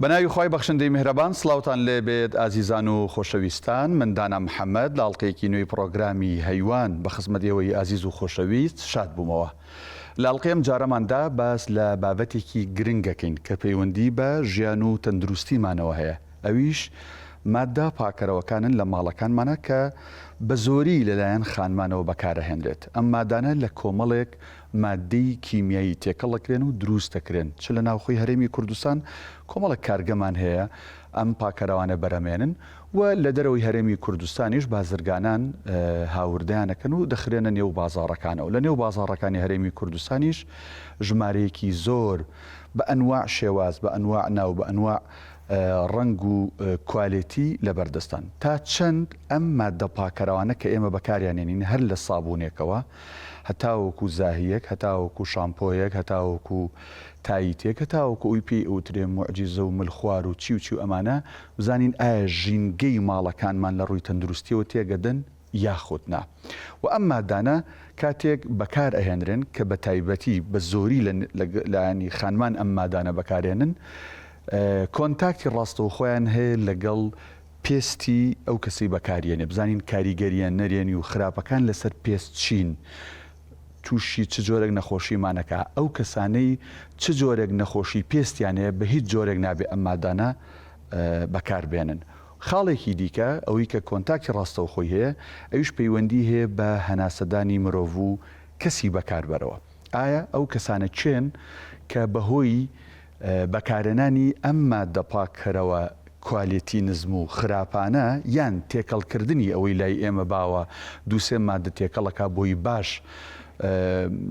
بەناوی خوای بەخشندەی میهرەبان سڵاوتان لێ بێت ئازیزان و خۆشەویستان من دانا محەمەد لە ئەڵقەیەکی نوێی پڕۆگرامی هەیوان بە خزمەت ئێوەی ئازیز و خۆشەویست شاد بوومەوە لە ئەڵقەی ئەم جارەماندا باس لە بابەتێکی گرنگ ئەکەین کە پەیوەندی بە ژیان و تەندروستیمانەوە هەیە ئەویش ماددە پاکەرەوەکانن لە ماڵەکانمانا کە بە زۆری لەلایەن خانمانەوە بەکارئەهێنرێت ئەم مادانە لە کۆمەڵێک ماددەی کیمیایی تێکەڵ ئەکرێن و دروست ئەکرێن چ لە ناوخۆی هەرێمی کوردستان کۆمەڵێک کارگەمان هەیە ئەم پاکەرەوانە بەرهەمێنن و لە دەرەوەی هەرێمی کوردستانیش بازرگانان هاوردەیان ئەکەن و دەخرێنە نێو بازاڕەکانەوە لە نێو بازاڕەکانی هەرێمی کوردستانیش ژمارەیەکی زۆر بە ئەنواع شێواز بە ئەنواع ناو بە ئەنواع ڕەنگ و کوالێتی لەبەردەستان. تا چەند ئەم ماددە پاکەرەوانە کە ئێمە بەکاریان ێنین هەر لە سابوونێکەوە هەتاوەکو زاهییەک هەتاوەکو شامپۆیەک هەتاوەکو تایتێک هەتاوەکو ئەوی پێی ئەوترێ موعجیزە و ملخوار و چی و چی و ئەمانە بزانین ئایا ژینگەی ماڵەکانمان لە ڕووی تەندروستیەوە تێگەدەن یاخود نا وە ئەم مادانە کاتێک بەکار ئەهێنرێن کە بە تایبەتی بە زۆری لە لایەنی خانمان ئەم مادانە بەکارێنن کۆنتاکتی ڕاستەوخۆیان هەیە لەگەڵ پێستی ئەو کەسەی بەکاریێنێ بزانین کاریگەریە نەرێنی و خراپەکان لەسەر پێست چین تووشی چ جۆرێک نەخۆشیمان ئەکا ئەو کەسانەی چ جۆرێک نەخۆشی پێستیان هەیە بە هیچ جۆرێک نابێ ئەم مادانە بەکار بێنن. خاڵێکی دیکە ئەوەی کە کۆنتاکتی ڕاستەوخۆی هەیە ئەویش پەیوەندی هەیە بە هەناسەدانی مرۆڤ و کەسی بەکاربەرەوە. ئایا ئەو کەسانە کێن کە بەهۆی بەکارهێنانی ئەم ماددە پاککەرەوە کوالێتی نزم و خراپانە یان تێکەڵکردنی ئەوەی لای ئێمە باوە دووسێ ماددە تێکەڵەکا بۆی باش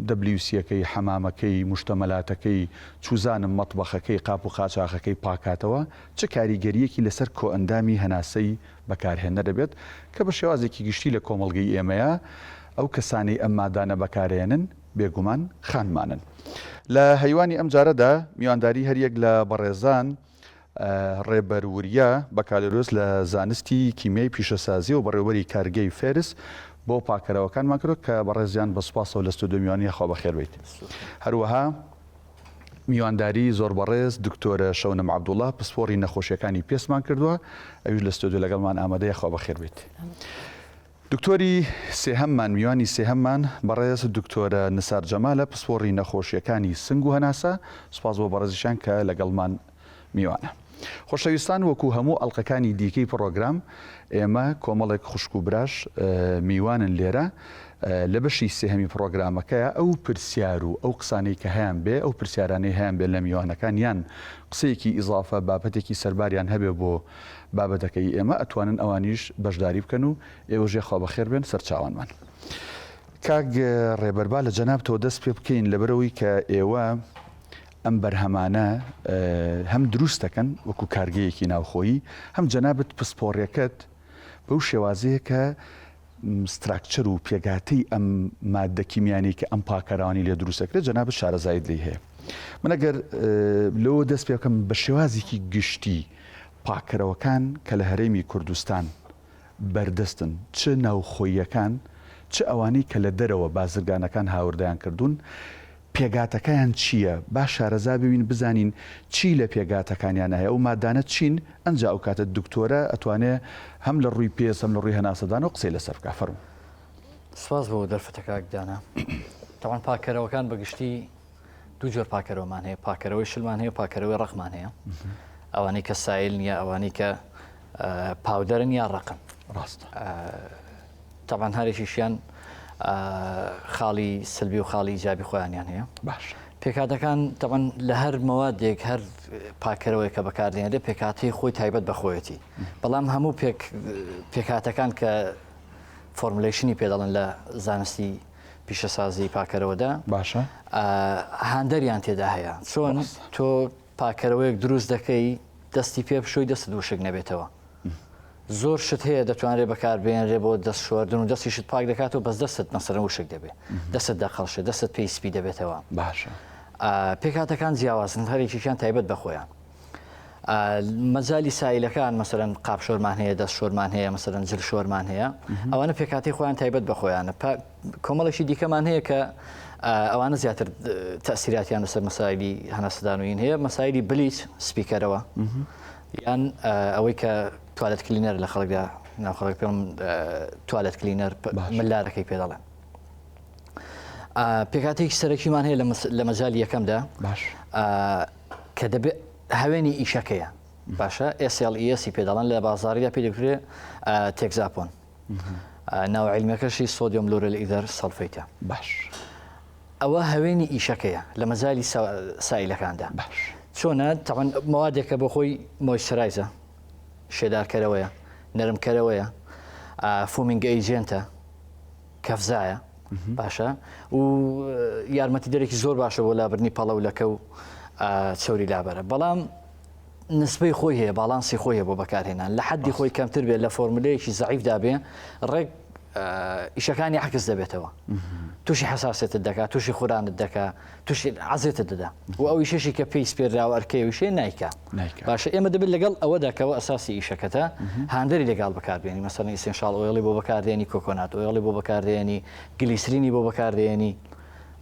دەبلیوسیەکەی حەمامەکەی موشتەمەلاتەکەی چوزانم مەتبەخەکەی قاپ و قاچاخەکەی پاکاتەوە چ کاریگەریەکی لەسەر کۆئەندامی هەناسەی بەکارهێنەر دەبێت کە بە شێوازێکی گشتی لە کۆمەڵگەی ئێمەیا ئەو کەسانەی ئەم مادانە بەکارەیەنن بێگومان خانمانن. لە هەیوانی ئەم جارەدا میوانداری هەریەک لە بەڕێزان ڕێبەر وریا، بەکالۆریۆس لە زانستی کیمیای پیشەسازی و بەڕێوەبەری کارگەی فێرس بۆ پاکەرەوەکانمان کردوە کە بەڕێزیان بە سوپاسەوە لە ستۆدیۆ میوانی یاخوا بەخێربێیت. هەروەها میوانداری زۆر بەڕێز دکتۆرە شەونم عەبدوڵا پسپۆڕی نەخۆشیەکانی پێستمان کردوە ئەویش لە ستۆدیۆ لەگەڵمان ئامادەیە یاخوا بەخێربێیت. دکتۆری سێهەممان میوانی سێهەممان بەڕێز دکتۆرە نسار جەمالە پسپۆڕی نەخۆشیەکانی سنگ و هەناسە سوپاس بۆ بەڕێزیشیان کە لەگەڵمان میوانە. خۆشەویستان وەکو هەموو ئەڵقەکانی دیکەی پڕۆگرام ئێمە کۆمەڵێک خوشک و براش میوانن لێرە لە بەشی سێهەمی پڕۆگرامەکەیا ئەو پرسیار و ئەو قسانەی کە هەیان بێ ئەو پرسیارانەی هەیان بێ لە میوانەکان یان قسەیەکی ئیزافە بابەتێکی سەرباریان هەبێ بۆ بابەتەکەی ئێمە ئەتوانن ئەوانیش بەشداری بکەن و ئێوەش یاخوا بەخێر بێن سەرچاوانمان. کاک ڕێبەر با لە جەنابتەوە دەست پێ بکەین لەبەرئەوەی کە ئێوە ئەم بەرهەمانە هەم دروست دەکەن وەکو کارگەیەکی ناوخۆیی هەم جەنابت پسپۆڕیەکەت بەو شێوازەیە کە structure و پێکهاتەی ئەم ماددە کیمیانەی کە ئەم پاکەرانی لێ دروست دەکرێت جەنابت شارەزایت لێی هەیە من ئەگەر لەوە دەست پێ بکەم بە شێوازێکی گشتی پاککەرەوەکان کە لە هەرێمی کوردستان بەردەستن چ ناوخۆییەکان چ ئەوانەی کە لە دەرەوە بازرگانەکان هاوردەیان کردوون پێکهاتەکەیان چییە با شارەزا ببین بزانین چی لە پێکهاتەکانیانا هەیە ئەو مادانە چین ئەنجا ئەو کاتە دکتۆرە ئەتوانێ هەم لە ڕووی پێست هەم لە ڕووی هەناسەدانەوە قسەی لەسەر بکا فەرموو. سپاس بۆ دەرفەتە کاک دانا. تەبعەن پاککەرەوەکان بە گشتی دوو جۆر پاکەرەوەمان هەیە پاکەرەوەی شلمان هەیە پاکەرەوەی ڕەقمان هەیە ئەوانەی کە سایل نییە ئەوانەی کە powder ن یا ڕەقن ڕاستە تەبعەن هەرێکیشیان خاڵی سلبی و خاڵی ئیجابی خۆیانیان هەیە باش پێکاتەکان تەبعەن لە هەر مەوادێک هەر پاکەرەوەی کە بەکاردێنرێت پێکاتی خۆی تایبەت بە خۆیەتی بەڵام هەموو پێکاتەکان کە formulation ی پێ دەڵێن لە زانستی پیشەسازی پاکەرەوەدا باشە هاندەریان تێدا هەیە چۆن تۆ پاکەرەوەیەک دروست دەکەی دەستی پێ بشۆی دەستت وشک نەبێتەوە زۆر شت هەیە دەتوانرێت بەکاربێنرێ بۆ دەست شۆردن و دەستی شت پاک دەکات و بەس دەستت مەسەرە وشک دەبێت دەستت دەقەڵشێ دەستت پێی سپی دەبێتەوە باشە پێکاتەکان جیاوازن هەرێکیان تایبەت بە خۆیان مەجالی سایلەکان مەسەرەن قاپ شۆرمان هەیە دەست شۆرمان هەیە مەسەرەن جل شۆرمان هەیە ئەوانە پێکاتی خۆیان تایبەت بە خۆیانە کۆمەڵێکی دیکەمان هەیە کە. ئەوانە زیاتر تەسیراتیان لەسەر مەسایلی هەناسەدان و هەیە مەسایلی bleach سپیکەرەوە یان ئەوەی کە toilet cleaner لە خەڵکدا ناو خەڵک پێم toilet cleaner ملارەکەی پێ دەڵێن. پێکاتێکی سەرەکیمان هەیە لە مەجای یەکەمدا باش کە دەبێت هەوێنی ئیشەکەیە باشە SLES ی پێ دەڵێن لە بازاریدا پێ دەکرێت Texapon ناوە عیلمیەکەشی sodium lauryl ether sulfate ە. باش. ئەوە هەوێنی ئیشەکەیە لە مەجالی سائیلەکاندا. باش. چۆنە تەبعەن مەوادێکە بۆ خۆی moisturizer ە، شێدارکەرەوەیە، نەرمکەرەوەیە، foaming agent ە، کەفزایە، باشە و یارمەتیدەرێکی زۆر باشە بۆ لابردنی پەڵە و لەکە و چەوری لابەرە. بەڵام نسبەی خۆی هەیە باڵانسی خۆی هەیە بۆ بەکارهێنان لە حەدی خۆی کەمتر بێت لە فۆرمولەیەکی زەعیفدا بێ ڕێک ئیشەکانی عکس دەبێتەوە تووشی حساسێتت دەکات تووشی خورانت دەکات تووشی عزێتت دەدا و ئەو ئیشەشی کە پێی سپێراوە ئەرکەیوشێ نیکە باشە ئێمە دەبێت لەگەڵ ئەوەدا کەەوە ئەساسی ئیشەکەتە هاندەری لەگەڵ بەکاربێنی مەسەلەن essential oil ی بۆ بەکاردێنی coconut oil ی بۆ بەکاردێنی گلیسرینی بۆ بەکاردێنی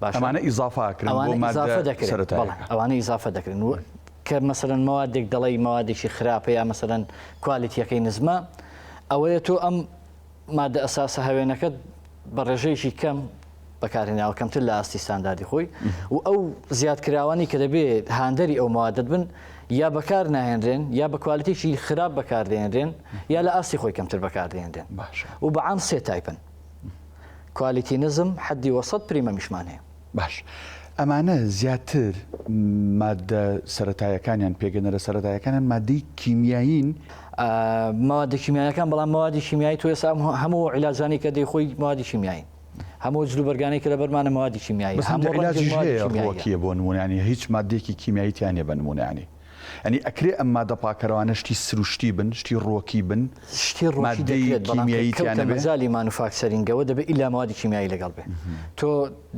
ئەمانە ئیزافە ئەکرێن بۆ مادە سەرەتایەکە. ئەوانە ئیزافە دەکرێن و کە مەسەلەن مەوادێک دەڵێی مەوادێکی خراپە یا مەسەلەن کوالیتیەکەی نزمە ئەوەیە تۆ ئەم مادە ئەساسە هەوێنەکەت بە ڕێژەیەکی کەم بەکارهێناوە کەمتر لە ئاستی ستانداردی خۆی و ئەو زیادکراوانی کە دەبێت هاندەری ئەو مەوادت بن یا بەکار ناهێنرێن یا بە کوالتێکی خراپ بەکاردێنرێن یا لە ئاستی خۆی کەمتر بەکاردێنرێن و بەعام سێ type ن quality نزم، حەدی وەسەت، premium یشمان هەیە. باش ئەمانە زیاتر ماددە سەرەتایەکانیان پێکهێنەرە سەرەتایەکانیان ماددەی کیمیایین؟ مەوادە کیمیایەکان بەڵام مەوادی کیمیایی تۆ ئێستا هەموو عیلاجانی کە دەیخۆی مەوادی کیمیایین هەموو جلوبەرگانەی کە لەبەرمانە مەوادی کیمیایی بەس هەندێک عیلاجیش هەیە ڕووەکییە بۆ نموونە یانی هیچ ماددەیەکی کیمیایی تیا نییە بە نموونە یانی یانی ئەکرێ ئەم مادە پاکەرەوانە شتی سروشتی بن، شتی ڕوەکی بن، شتی ڕوەکی مادەی دەکرێت بەڵام کە کیمیایی تیا کەوتە نەبێ؟ مەجالی manufacturing ەوە دەبێ ئیلا مەوادی کیمیایی لەگەڵ بێ. تۆ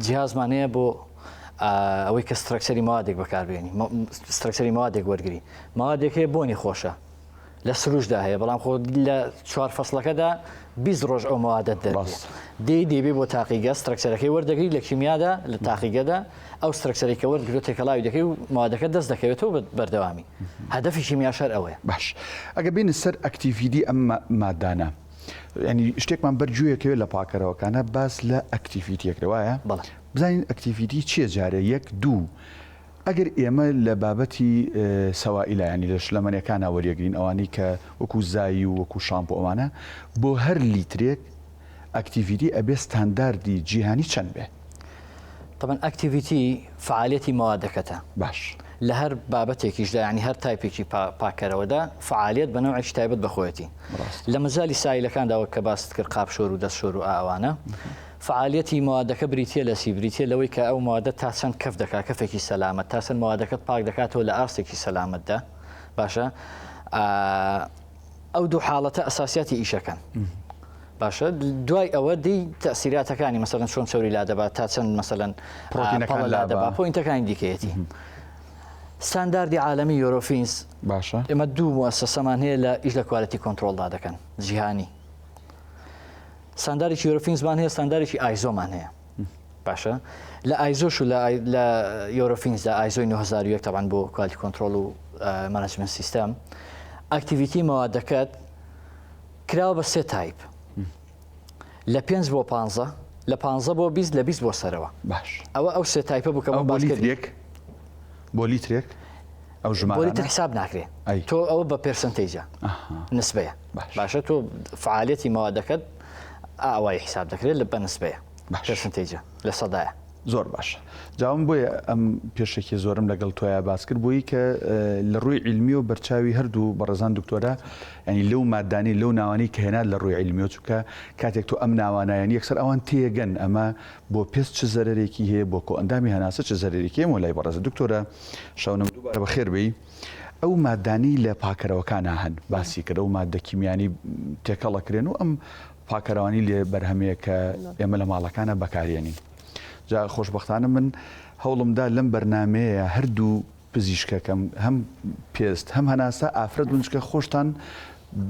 جیهازمان هەیە بۆ ئەوەی کە structure ی مەوادێک بەکاربێنی، structure ی مەوادێک وەرگری. مەوادێک هەیە بۆنی خۆشە، لە سروشدا هەیە بەڵام خۆ لە چوار فەسڵەکەدا 20 ڕۆژ ئەو مەوادەت دەردێ. ڕاستە. دێی دەیبەی بۆ تاقیگە structure ەکەی وەردەگری لە کیمیادا لە تاقیگەدا ئەو structure ەی کە وەرگرتووە تێکەڵاوی دەکەی و مەوادەکە دەست دەکەوێتەوە بە بەردەوامی. هەدەفی کیمیاش هەر ئەوەیە. باش ئەگەر بێینە سەر activity ئەم مادانە یانی شتێکمان بەر گوێ کەوێت لە پاکەرەوەکانە باس لە activity ئەکرێ وایە؟ بەڵێ. بزانین activity چییە جارێ یەک دوو ئەگەر ئێمە لە بابەتی سەوائیلا یانی لە شلەمەنیەکانا وەریەگرین ئەوانەی کە وەکو زایی و وەکو شامپۆ ئەوانە بۆ هەر لیترێک activity ئەبێ ستانداردی جیهانی چەند بێ؟ تەبعەن activity فەعالیەتی مەوادەکەتە. باش. لە هەر بابەتێکیشدا یانی هەر type ێکی پاککەرەوەدا فەعالیەت بە نەوعێکی تایبەت بە خۆیەتی. ڕاستە. لە مەجالی سائیلەکاندا وەک کە باست کرد قاپشۆر و دەستشۆر و ئا ئەوانە فەعالیەتی مەوادەکە بریتییە لە چی؟ بریتییە لەوەی کە ئەو مەوادە تا چەند کەف دەکات، کەفێکی سەلامەت، تا چەند مەوادەکەت پاک دەکاتەوە لە ئاستێکی سەلامەتدا. باشە ئەو دوو حاڵەتە ئەساسیاتی ئیشەکەن. باشە دوای ئەوە دی تەسیراتەکانی مەسەلەن چۆن چەوری لادەبات تا چەند مەسەلەن پرۆتینەکان لادەبا point ەکانی دیکەیەتی. ستانداردی عالەمی Eurofins باشە ئێمە دوو موسسەمان هەیە لە ئیش لە quality control دا دەکەن جیهانی. ستاندارێکی Eurofins مان هەیە ستاندارێکی ISO مان هەیە باشە لە ISO ش و لە Eurofins دا ISO ی 9001 تەبعەن بۆ quality control و management system activity مەوادەکەت کراوە بە سێ type لە پێنج بۆ پانزە لە پانزە بۆ 20 لە 20 بۆ سەرەوە باش ئەوە ئەو سێ type ە بوو کە بۆ لیترێک بۆ لیترێک ئەو ژمارانە؟ بۆ لیتر حساب ناکرێ ئەی. تۆ ئەوە بە percentage ە نسبەیە باش. باشە تۆ فعالیەتی مەوادەکەت ئاوای حساب دەکرێت لە بە نسبەیە باش. percentage ە لە سەدایە. زۆر باشە جا من بۆیە ئەم پێشەکیە زۆرم لەگەڵ تۆیا باس کرد بۆی کە لە ڕووی عیلمیەوە بەرچاوی هەردوو بەڕێزان دکتۆرە ینی لەو مادانی لەو ناوانی کە هێنات لە ڕووی عیلمیەوە چونکە کاتێک تۆ ئەم ناوانە یانی یەکسەر ئەوان تێگەن ئەمە بۆ پێست چ زەرەرێکی هەیە بۆ کۆئەندامی هەناسە چ زەرەرێکی هەیە مۆلای بەڕێزە دکتۆرە شەونم دووبارە بەخێر بێی ئەو مادانەی لە پاکەرەوەکانا هەن باسی کرد ئەو مادە کیمیانی تێکەڵەکرێن و ئەم پاکەرەوانی لێ بەرهەمەیە کە ئێمە لە ماڵەکانە بەکارێنین جا خۆشببختانە من هەوڵمدا لەم بەرنمەیە هەردوو پزیشکەکەم هەم پێست هەم هەناسە ئافرەت بن چکە خۆشتان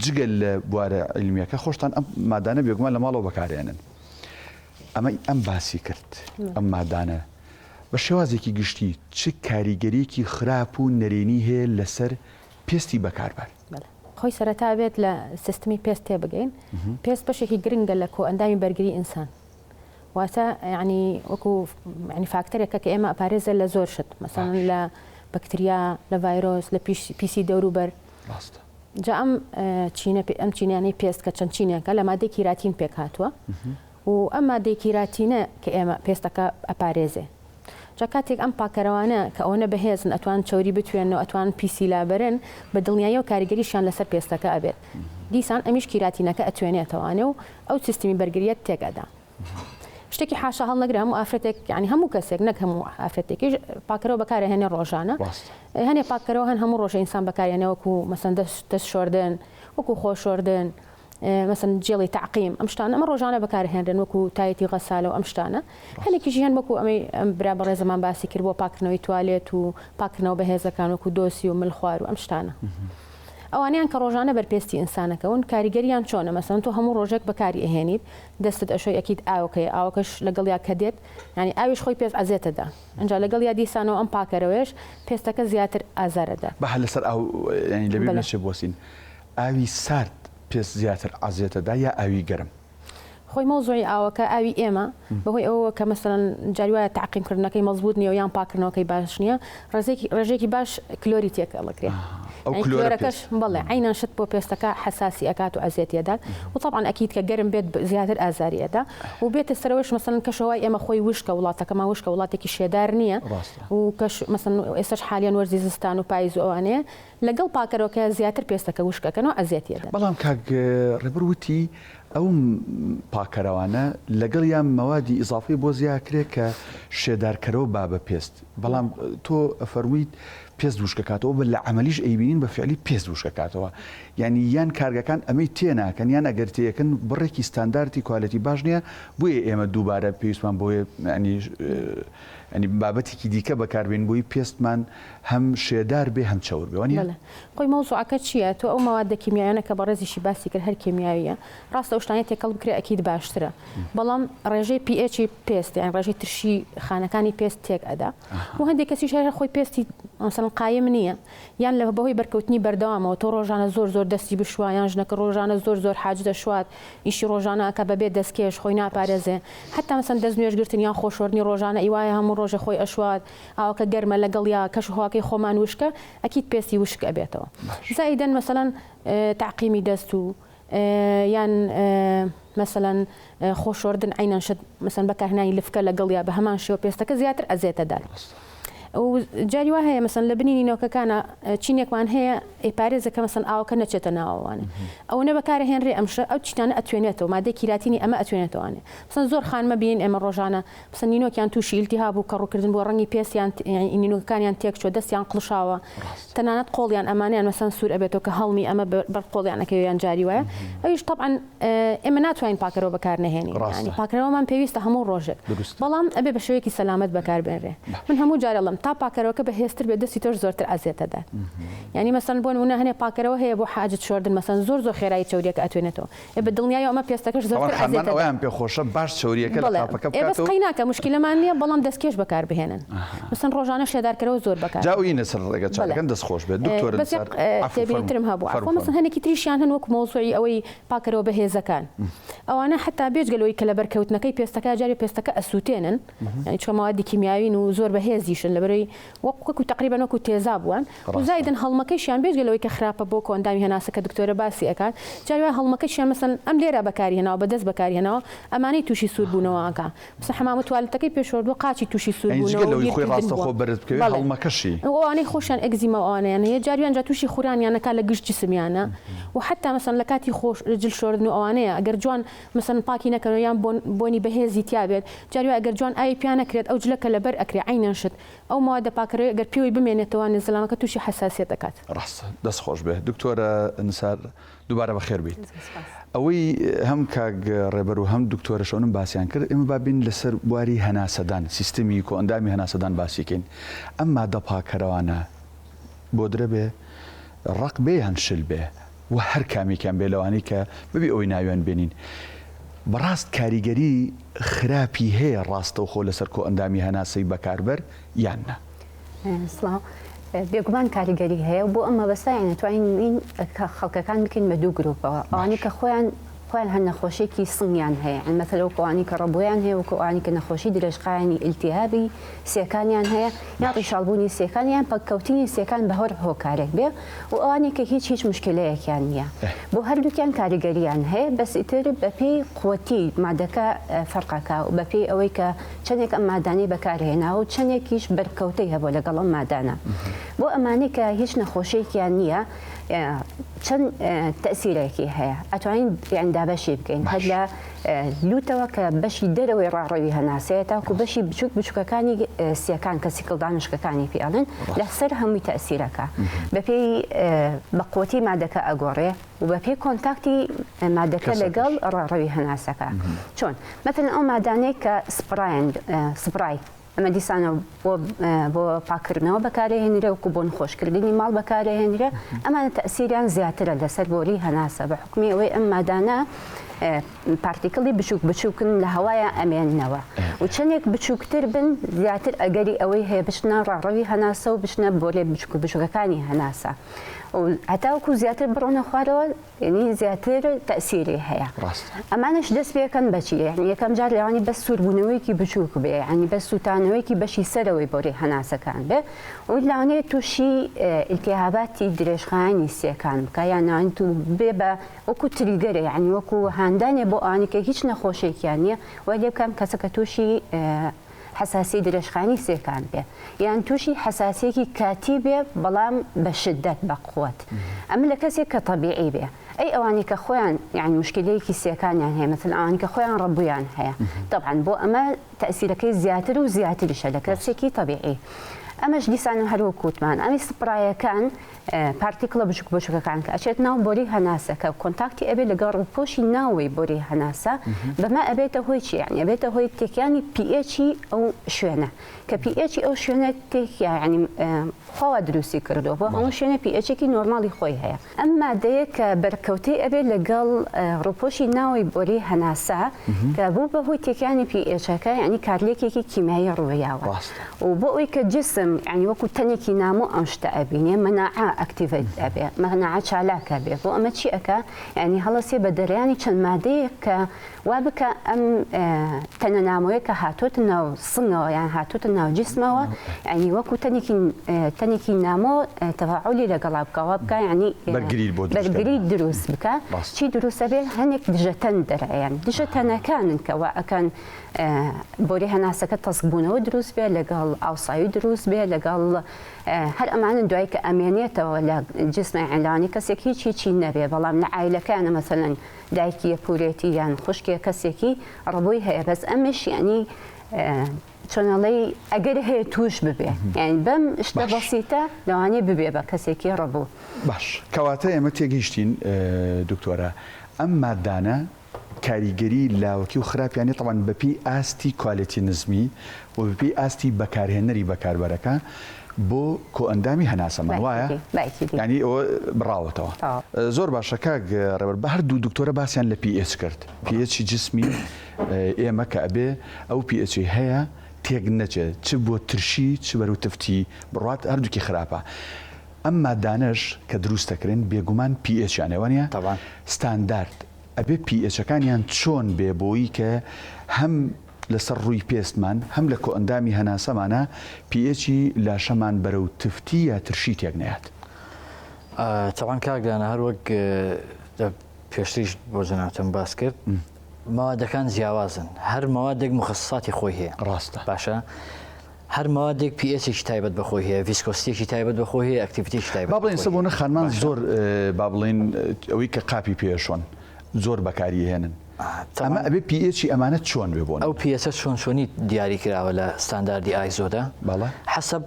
جگەل لە بوارە علمیەکە خۆشتان ئەم مادانە بێگومان لە ماڵەوە بەکارێنن. ئەمەی ئەم باسی کرد ئەم مادانە بە شێوازێکی گشتی چ کاریگەریەکی خراپ و نەرێنی هەیە لەسەر پێستی بەکاربەر؟ خۆی سەرەتا بێت لە سیستمی پێست تێبگەین پێست بەشێکی گرنگە لە کۆئەندامی بەرگری ئینسان واتە یعنی وەکو یعنی فاکتەرێکە کە ئێمە ئەپارێزە لە زۆر شت مەسەلەن لە بەکتریا لە ڤایرۆس لە پیسی دەوروبەر ڕاستە. جا ئەم چینە ئەم چینانەی پێست کە چەند چینێکە لە مادەی کیراتین پێک هاتووە و ئەم مادەی کیراتینە کە ئێمە پێستەکە ئەپارێزێ جا کاتێک ئەم پاکەرەوانە کە ئەوەنە بەهێزن ئەتوان چەوری بتوێنەوە ئەتوان پیسی لابەرن بە دڵنیاییەوە کاریگەریشیان لەسەر پێستەکە ئەبێت دیسان ئەمیش کیراتینەکە ئەتوێنێتەوانێ و ئەو سیستمی بەرگرییەت تێک ئەدا. شتێکی حاشا هەڵنەگرە هەموو ئافرەتێک یانی هەموو کەسێک نەک هەموو ئافرەتێکیش پاکەرەوە بەکارئەهێنێ ڕۆژانە هەنێ پاککەرەوە هەن هەموو ڕۆژە ئینسان بەکارێنێ وەکو مەسەن دەست دەست شۆردن وەکو خۆ شۆردن مەسەن جێڵی تەعقیم ئەم شتانە ئەمە ڕۆژانە بەکارهێنرێن وەکو تایتی غەسالە و ئەم شتانە هەنێکیش هەن وەکو ئەمەی ئەم برا بەڕێزەمان باسی کرد بۆ پاکردنەوەی توالێت و پاکردنەوە بەهێزەکان وەکو دۆسی و ملخوار و ئەم شتانە. ئەوانەیان کە ڕۆژانە بەر پێستی ئینسانەکەون کاریگەریان چۆنە مەسەلەن تۆ هەموو ڕۆژێک بەکاری ئەهێنیت دەستت ئەشۆی ئەکید ئاوەکەیە ئاوەکەش لەگەڵیا کە دێت یانی ئاویش خۆی پێست عەزێتەدا ئینجا لەگەڵیا دیسانەوە ئەم پاکەرەوەیەش پێستەکە زیاتر ئازار ئەدات. با هەر لەسەر ئاو یانی لەبیر بەلێ. نەچێ بوەستین ئاوی سارد پێست زیاتر عەزێتەدا یا ئاوی گەرم؟ خۆی مەوزوعی ئاوەکە ئاوی ئێمە بەهۆی ئەوەوە کە مەسەلەن جاری وایە تەعقیم کردنەکەی مەزبوط نییە و یان پاکردنەوەکەی باش نییە ڕێزێکی ڕێژەیەکی باش کلۆری تێکەڵەکرێ ئەو یانی کلۆرە کلۆرەکەش پێست بەڵێ عەینەن شت بۆ پێستەکە حەساسی ئەکات و ئەزیەتی ئەدات و تەبعەن ئەکید کە گەرم بێت زیاتر ئازاری ئەدا و بێتە سەرەوەش مەسەلەن کەشوهەوای ئێمە خۆی وشکە وڵاتەکەمان وشکە وڵاتێکی شێدار نییە ڕاستە و کەش مەسەلەن ئێستاش حالیەن وەرزی زستان و پایز و ئەوانەیە لەگەڵ پاکەرەوەکە زیاتر پێستەکە وشک ئەکەن و ئەزیەتی ئەدەن. بەڵام کاک ڕێبەر وتی ئەو پاکەرەوانە لەگەڵیان مەوادی ئیزافەی بۆ زیاکرێ کە شێدارکەرەوە با بە پێست بەڵام تۆ ئەفەرموویت پێست وشکەکاتەوە بە لە عەمەلیش ئەیبینین بە فعلی پێست وشکەکاتەوە یانی یان کارگەکان ئەمەی تێناکەن یان ئەگەر تێکەن بڕێکی ستاندارتی کوالێتی باش نییە بۆیە ئێمە دووبارە پێویستمان بۆیە ینی ینی بابەتێکی دیکە بەکاربێن بۆی پێستمان هەم شێدار بێ هەم چەور بێ وانیە؟ بەڵێ خۆی مەوزوعەکە چیە تۆ ئەو مەوادە کیمیایانە کە بەڕێزیشی باسی کرد هەر کیمیاویە ڕاستە ئەو شتانەی تێکەڵ بکرێ ئەکید باشترە بەڵام ڕێژەی pH ی پێست یان ڕێژەی ترشی خانەکانی پێست تێک ئەدا و هەندێک کەسیش هەیە خۆی پێستی مەسەڵەن قایم نییە یان لە بەهۆی بەرکەوتنی بەردەوامەوە تۆ ڕۆژانە زۆر زۆر دەستی بشوا یان ژنەکە ڕۆژانە زۆر زۆر حاج دەشوات ئیشی ڕۆژانە ئەکا بەبێ دەستکێش خۆی ناپارێزێ حتا مەسەن دەست نوێژگرتن یان خۆشۆردنی ڕۆژانە ئیوایە هەموو ڕۆژێ خۆی ئەشوات ئاوەکە گەرمە لەگەڵیا کەش و هەواکەی خۆمان وشکە ئەکید پێستی وشک ئەبێتەوە زائیدەن مەسەلەن تەعقیمی دەست و یان مەسەلەن خۆ شۆردن عەینەن شت مەسەن بەکارهێنانی لفکە لەگەڵیا بە هەمان شێوە پێستەکە زیاتر ئەزێتە دات و جاری وا هەیە مەسەن لە بنی نینۆکەکانە چینێکمان هەیە ئەیپارێزە کە مەسەن ئاوەکە نەچێتە ناوەوانێ ئەوەنە بەکارهێنرێ ئەمشە ئەو چینانە ئەتوێنێتەوە مادەی کیراتینی ئەمە ئەتوێنێتەوانێ مەسەن زۆر خانمە بینین ئێمە ڕۆژانە مەسەن نینۆکیان تووشی ئیلتیهاب و کەڕووکردن بووە ڕەنگی پێستیان نینۆکەکانیان تێکچووە دەستیان قڵشاوە تەنانەت قۆڵیان ئەمانەیان مەسەن سوور ئەبێتەوە کە هەڵمی ئەمە بەر قۆڵیان ئەکەوێ یان جاری وایە ئەویش تەبعەن ئێمە ناتوانین پاکەرەوە بەکار نەهێنین یانی پاکەرەوەمان پێویستە هەموو ڕۆژێک بەڵام ئەبێ بە شێوەیەکی سەلامەت بەکار بێنرێ من هەموو جار ئەڵێم تا پاکەرەوەکە بەهێزتر بێت دەستی تۆش زۆرتر ئەزیەت ئەدات یانی مەسەن بۆ نموونە هەنێ پاکەرەوە هەیە بۆ حاجت شۆردن مەسەن زۆر زۆر خێرایی چەوریەکە ئەتوێنێتەوە ئێ بە دڵنیایەوە ئەمە پێستەکەش تاوان زۆرتر خانمان ئەزیەت ئەدات. ئەوەیان پێ خۆشە باش چەوریەکە لە بەڵێ قاپەکە ئێ بەس بکاتەوە. قەیناکە موشکیلەمان نیە بەڵام دەستکێش بەکار بهێنن مەسەن ڕۆژانە شێدارکەرەوە زۆر بەکار جا ئەوینە سەر ڕێگە بەڵێ چارەکەن دەست خۆش بێت دکتۆرە بەس یەک نسار عەفو تێبینی فەرموو ترم هەبوو عەفوە فەرموو مەسەن فەرموو. هەنێکی تریشیان هەن وەکو مەوزوعی ئەوەی پاکەرەوە بەهێزەکان ئەوانە حەتا بێجگە لەوەی کە لە بەرکەوتنەکەی پێستەکە جارێ پێستەکە ئەسووتێنن یانی چونکە مەوادی کیمیاوین و زۆر بەهێزیشن لەبەرەی وەکو تەقریبەن وەکو تێزاب وان و زایدن هەڵمەکەیشیان بێجگە لەوەی کە خراپە بۆ کۆئەندامی هەناسە کە دکتۆرە باسی ئەکات جاری وایە هەڵمەکەیشیان مەسەن ئەم لێرە بەکاری هێناوە بە دەست بەکاری هێناوە ئەمانەی تووشی سوور بوونەوە ئەکا مەسەن حەمام و توالێتەکەی پێ شۆردووە قاچی تووشی سوور یانی جگە بوونەوە و لەوەی خۆی گیرکردن بووە ڕاستەوخۆ بەرز بکەوێ بەڵێ هەڵمەکەشی. و ئەوانەی خۆشیان ئەگزیما و ئەوانەیان هەیە جاری وایە ئینجا تووشی خورانیان ئەکا لە گشت جسمیانە و حەتا مەسەن لە کاتی خۆش جل شۆردن و ئەوانەیە ئەگەر جوان مەسەن پاکی نەکەنەوە یان بۆن بۆنی بەهێزی تیا بێت جاری وایە ئەگەر جوان ئاوی پیا نەکرێت ئەو جلە کە لەبەر ئەکرێ عەینەن شت ئەو مەوادە پاکەرەوەی ئەگەر پێوەی بمێنێتەوە نزلامەکە تووشی حەساسیەت ئەکات. ڕاستە دەست خۆش بێ دکتۆرە نسار دووبارە بەخێر بیت ئەوەی هەم کاک ڕێبەر و هەم دکتۆرە شەونم باسیان کرد ئێمە با بین لەسەر بواری هەناسەدان سیستمی کۆئەندامی هەناسەدان باسی کەین ئەم مادە پاکەرەوانە بۆدرە بێ ڕەق بێ یان شل بێ و هەر کامێکیان بێ لەوانەی کە بەبێ ئەوەی ناویان بێنین. بەڕاست کاریگەری خراپی هەیە ڕاستەوخۆ لەسەر کۆئەندامی هەناسەی بەکاربەر یان نا؟ سڵاو. بێگومان کاریگەری هەیە و بۆ ئەم مەبەستە یانی ئەتوانین کە خەڵکەکان بکەین بە دوو گروپەوە ئەوانەی کە خۆیان خۆیان هەر نەخۆشیەکی سنگیان هەیە یانی مەسەلە وەکو ئەوانەی کە ڕەبۆیان هەیە وەکو ئەوانەی کە نەخۆشی درێژخایەنی ئیلتیهابی سیەکانیان هەیە یان ڕیشاڵبوونی سیەکان یان پەککەوتنی سیەکان بە هەر هۆکارێک بێ و ئەوانەی کە هیچ هیچ مشکلەیەکیان نییە بۆ هەردووکیان کاریگەریان هەیە بەس ئیتر بەپێی قوتی مادەکە فەرقەکە و بەپێی ئەوەی کە چەندێک ئەم مادانەی بەکارهێناوە و چەندێکیش بەرکەوتەی هەبووە لەگەڵ ئەم مادانە بۆ ئەمانەی کە هیچ نەخۆشیەکیان نییە چەند تەسیرێکی هەیە ئەتوانین یان دابەشی بکەین هەر لە لوتەوە کە بەشی دەرەوەی ڕاڕەوی هەناسەیە تاکو بەشی بچوک بچوکەکانی سیەکان کە سیکڵدانشکەکانی پێڵێن لەسەر هەمووی تەسیرەکە بەپێی بەقوتی مادەکە ئەگۆڕێ و بەپێی contact ی مادەکە لەگەڵ ڕاڕەوی هەناسەکە چۆن مەتەن ئەو مادانەی کە spray ن spray ئەمە دیسانەوە بۆ بۆ پاککردنەوە بەکارهێنرێ وەکو بۆن خۆشکردنی ماڵ بەکارهێنرێ ئەمانە تەسیریان زیاترە لەسەر بۆری هەناسە بە حکومی ئەوەی ئەم مادانە particle ی بچووک بچووکن لە هەوایە ئەمێننەوە و چەندێک بچووکتر بن زیاتر ئەگەری ئەوەی هەیە بچنە ڕاڕەوی هەناسە و بچنە بۆرێ بچووک بچووکەکانی هەناسە و هەتاوەکو زیاتر بڕۆنە خوارەوە یەنی زیاتر تەئسیری هەیە. ڕاستە. ئەمانەش دەست پێکەن بە چی؟ یەعنی یەکەم جار لەوانی بەس سووربوونەوەیەکی بچووک بێ یەعنی بەس سووتانەوەیەکی بەشی سەرەوەی بۆری هەناسەکان بێ و لەوانەیە تووشی ئیلتیهاباتی درێژخایەنی سیەکان بکا یان لەوانەیە تو بێ بە وەکوو trigger ێ یەعنی وەکوو هاندانێ بۆ ئەوانەی کە هیچ نەخۆشیەکیان نییە وای لێ بکەن کەسەکە تووشی حەساسی درێژخایەنی سیەکان بێ یان تووشی حەساسیەکی کاتی بێ بەڵام بە شدەت بە قوت ئەمە لە کەسێک کە تەبیعی بێ ئەی ئەوانەی کە خۆیان یانی مشکلەیەکی سیەکانیان هەیە مەسەلەن ئەوانەی کە خۆیان ڕەبوویان هەیە تەبعەن بۆ ئەمە تەئسیرەکەی زیاتر و زیاتریشە لە کەسێکی تەبیعی ئەمەش دیسان هەر وەک وتمان ئەمی spray ەکان particle ە بچوک بچوکەکان کە ئەچێت ناو بۆری هەناسە کە contact ی ئەبێت لەگەڵ ڕووپۆشی ناوەی بۆری هەناسە بەمە ئەبێتە هۆی چی یانی ئەبێتە هۆی تێکیانی pH ی ئەو شوێنە کە pH ی ئەو شوێنە تێکیا یانی خوا وا دروستی کردووە بۆ هەموو شوێنێ pH ێکی normal ی خۆی هەیە ئەم مادەیە کە بەرکەوتەی ئەبێت لەگەڵ ڕووپۆشی ناوەی بۆری هەناسە کە بوو بە هۆی تێکیانی pH ەکە یانی کارلێکێکی کیمیایی ڕوویاوە و بۆ ئەوەی کە جسم یانی وەکو تەنێکی نامۆ ئەم شتە ئەبینێ مەناعە activate ئەبێ مەناعە چالاک ئەبێ بۆ ئەمە چی ئەکا یانی هەڵەسێ بە دەریانی چەند مادەیەک کە وا بکا ئەم تەنە نامۆیە کە هاتۆتە ناو سنگەوە یان هاتۆتە ناو جسمەوە یانی وەکو تەنێکی تەنێکی نامۆ تەفاعولی لەگەڵا بکا وا بکا یانی بەرگری بۆ دروست بەرگری دروست بکا چی دروست ئەبێ هەنێک دژەتەن دەرئەیەن دژەتەنەکانن کە وا ئەکەن بۆری هەناسەکە تەسکبوونەوە دروست بێ لەگەڵ ئاوساوی دروست بێ لەگەڵ هەر ئەمانە دوای کە ئەمێنێتەوە لە جسمە عیلانی کەسێک هیچ هیچی نەبێ بەڵام لە عایلەکانە مەسەلەن دایکیە پورێتی یان خوشکێ کەسێکی ڕەبۆی هەیە بەس ئەمش یعنی چۆنەڵی ئەگەر هەیە توش ببێ یعنی بەم شتە بەسیتە لەوانەیە ببێ بە کەسێکی ڕەبوو. باش کەواتە ئێمە تێگەیشتین دکتۆرە ئەم مادانە کاریگەری لاوەکی و خراپیان نیە تەبعەن بەپێی ئاستی quality نزمی و بەپێی ئاستی بەکارهێنەری بەکاربەرەکە بۆ کۆئەندامی هەناسەمان وایە یانی ئەوە بڕاوەتەوە زۆر باشە کاک ڕێبەر بە هەردوو دکتۆرە باسیان لە pH کرد pH جسمی ئێمە کە ئەبێ ئەو pH ی هەیە تێک نەچێت چ بۆ ترشی چ بەرەو تفتی بڕات هەردووکی خراپە ئەم مادانەش کە دروست دەکرێن بێگومان pH یان هەیە وانیە؟ تەبعەن. ستاندارد ئەبێ pH ەکانیان چۆن بێ بۆی کە هەم لەسەر ڕووی پێستمان هەم لە کۆئەندامی هەناسەمانا pH ی لاشەمان بەرەو تفتی یا ترشی تێک نەیات؟ تەبعەن کاک دانا هەر وەک پێشتریش بۆ جەنابتم باس کرد مەوادەکان جیاوازن هەر مەوادێک مخصصاتی خۆی هەیە ڕاستە باشە هەر مەوادێک pH ێکی تایبەت بە خۆی هەیە، viscosity ێکی تایبەت بە خۆی هەیە، activity ێکی تایبەت با بە بڵێین خۆی ئێستا هەیە. بۆنە خانمان باشە. زۆر با بڵێین ئەوەی کە قاپی پێ ئەشۆن زۆر بەکاری ئەهێنن ئەمە تەبعەن ئەبێ pH ی ئەمانە چۆن بێ بۆ ئەو نمونە؟ pH ە چۆن چۆنی دیاری کراوە لە ستانداردی ISO دا بەڵێ. حەسەب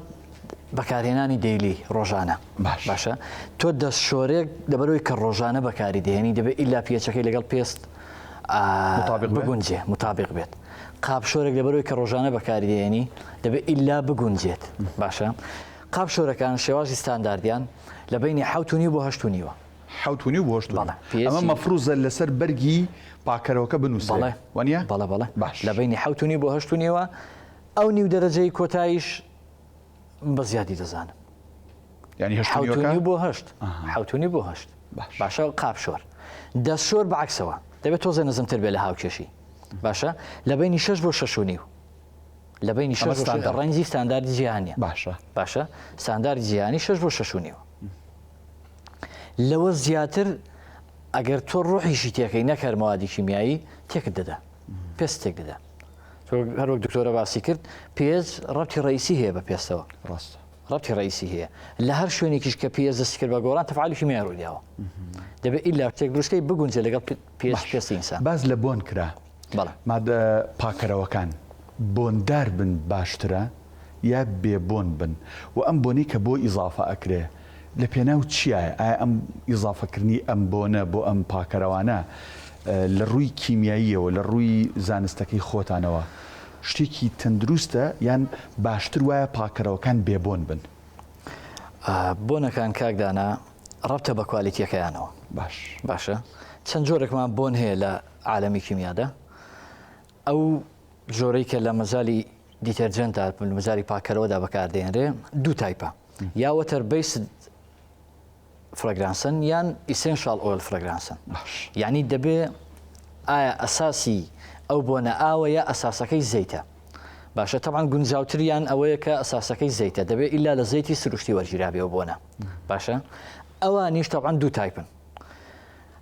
بەکارهێنانی daily ڕۆژانە. باش. باشە تۆ دەستشۆرێک لەبەرئەوەی کە ڕۆژانە بەکاری دەهێنی دەبێ ئیلا pH ەکەی لەگەڵ پێست مطابق بێ؟ بگونجێ مطابق بێت. قاپشۆرێک لەبەرئەوەی کە ڕۆژانە بەکاری دەهێنی دەبێت ئیلا بگونجێت باشە قاپشۆرەکان شێوازی ستانداردیان لە بینی حوت و نیو بۆ هەشت و نیوە. حەوت و نیو بۆ هەشت و نیو. بەڵێ. pH ئەمە مەفروزە لەسەر بەرگی پاکەرەوەکە بنووسرێ. بەڵێ. وانیە؟ بەڵێ بەڵێ. باش. لە بەینی حەوت و نیو بۆ هەشت و نیوە. ئەو نیو دەرەجەی کۆتاییش بە زیادی دەزانم. یانی هەشت و حەوت و نیوەکە؟ نیو بۆ هەشت. ئەها. حەوت و نیو بۆ هەشت. باش. باشە قاپ شۆر. دەست شۆر بە عەکسەوە. دەبێت تۆزێ نزمتر بێ لە هاوکێشی. باشە لە بەینی شەش بۆ شەش و نیو. لە بەینی ئەمە شەش بۆ شەش ستاندارد. ڕەنجی ستانداردی جیهانیە. باشە. باشە ستانداردی جیهانی شەش بۆ شەش و نیوە. لەوە زیاتر ئەگەر تۆ ڕۆحیشی تێکەی نەک هەر مەوادی کیمیایی تێکت دەدا پێست تێک دەدا. تۆ هەر وەک دکتۆرە باسی کرد پێست ڕەبتی ڕئیسی هەیە بە پێستەوە. ڕاستە. ڕەبتی ڕئیسی هەیە. لە هەر شوێنێکیش کە پێست دەستی کرد بە گۆڕان تەفاعلی کیمیایی ڕووی داوە. دەبێت ئیلا شتێک دروست کەی بگونجێ لەگەڵ پێست باش. پێستی ئینسان. باس لە بۆن کرا. بەڵێ. مادە پاکەرەوەکان بۆندار بن باشترە یا بێ بۆن بن؟ وە ئەم بۆنەی کە بۆ ئیزافە ئەکرێ لە پێناو چیایە؟ ئایا ئەم ئیزافە کردنی ئەم بۆنە بۆ ئەم پاکەرەوانە لە ڕووی کیمیاییەوە لە ڕووی زانستەکەی خۆتانەوە شتێکی تەندروستە یان باشتر وایە پاکەرەوەکان بێ بۆن بن؟ بۆنەکان کاک دانا ڕەبتە بە کوالیتیەکەیانەوە. باش. باشە چەند جۆرێکمان بۆن هەیە لە عالەمی کیمیادا ئەو جۆرەی کە لە مەجالی detergent دا لە مەجالی پاکەرەوەدا بەکاردێنرێ دوو type ە یا water based fragrance ن یان essential oil fragrance ن باش. یعنی دەبێ ئایا ئەساسی ئەو بۆنە ئاوە یا ئەساسەکەی زەیتە باشە تەبعەن گونجاوتریان ئەوەیە کە ئەساسەکەی زەیتە دەبێ ئیلا لە زەیتی سروشتی وەرگیرابێ ئەو بۆنە باشە ئەوانیش تەبعەن دوو type ن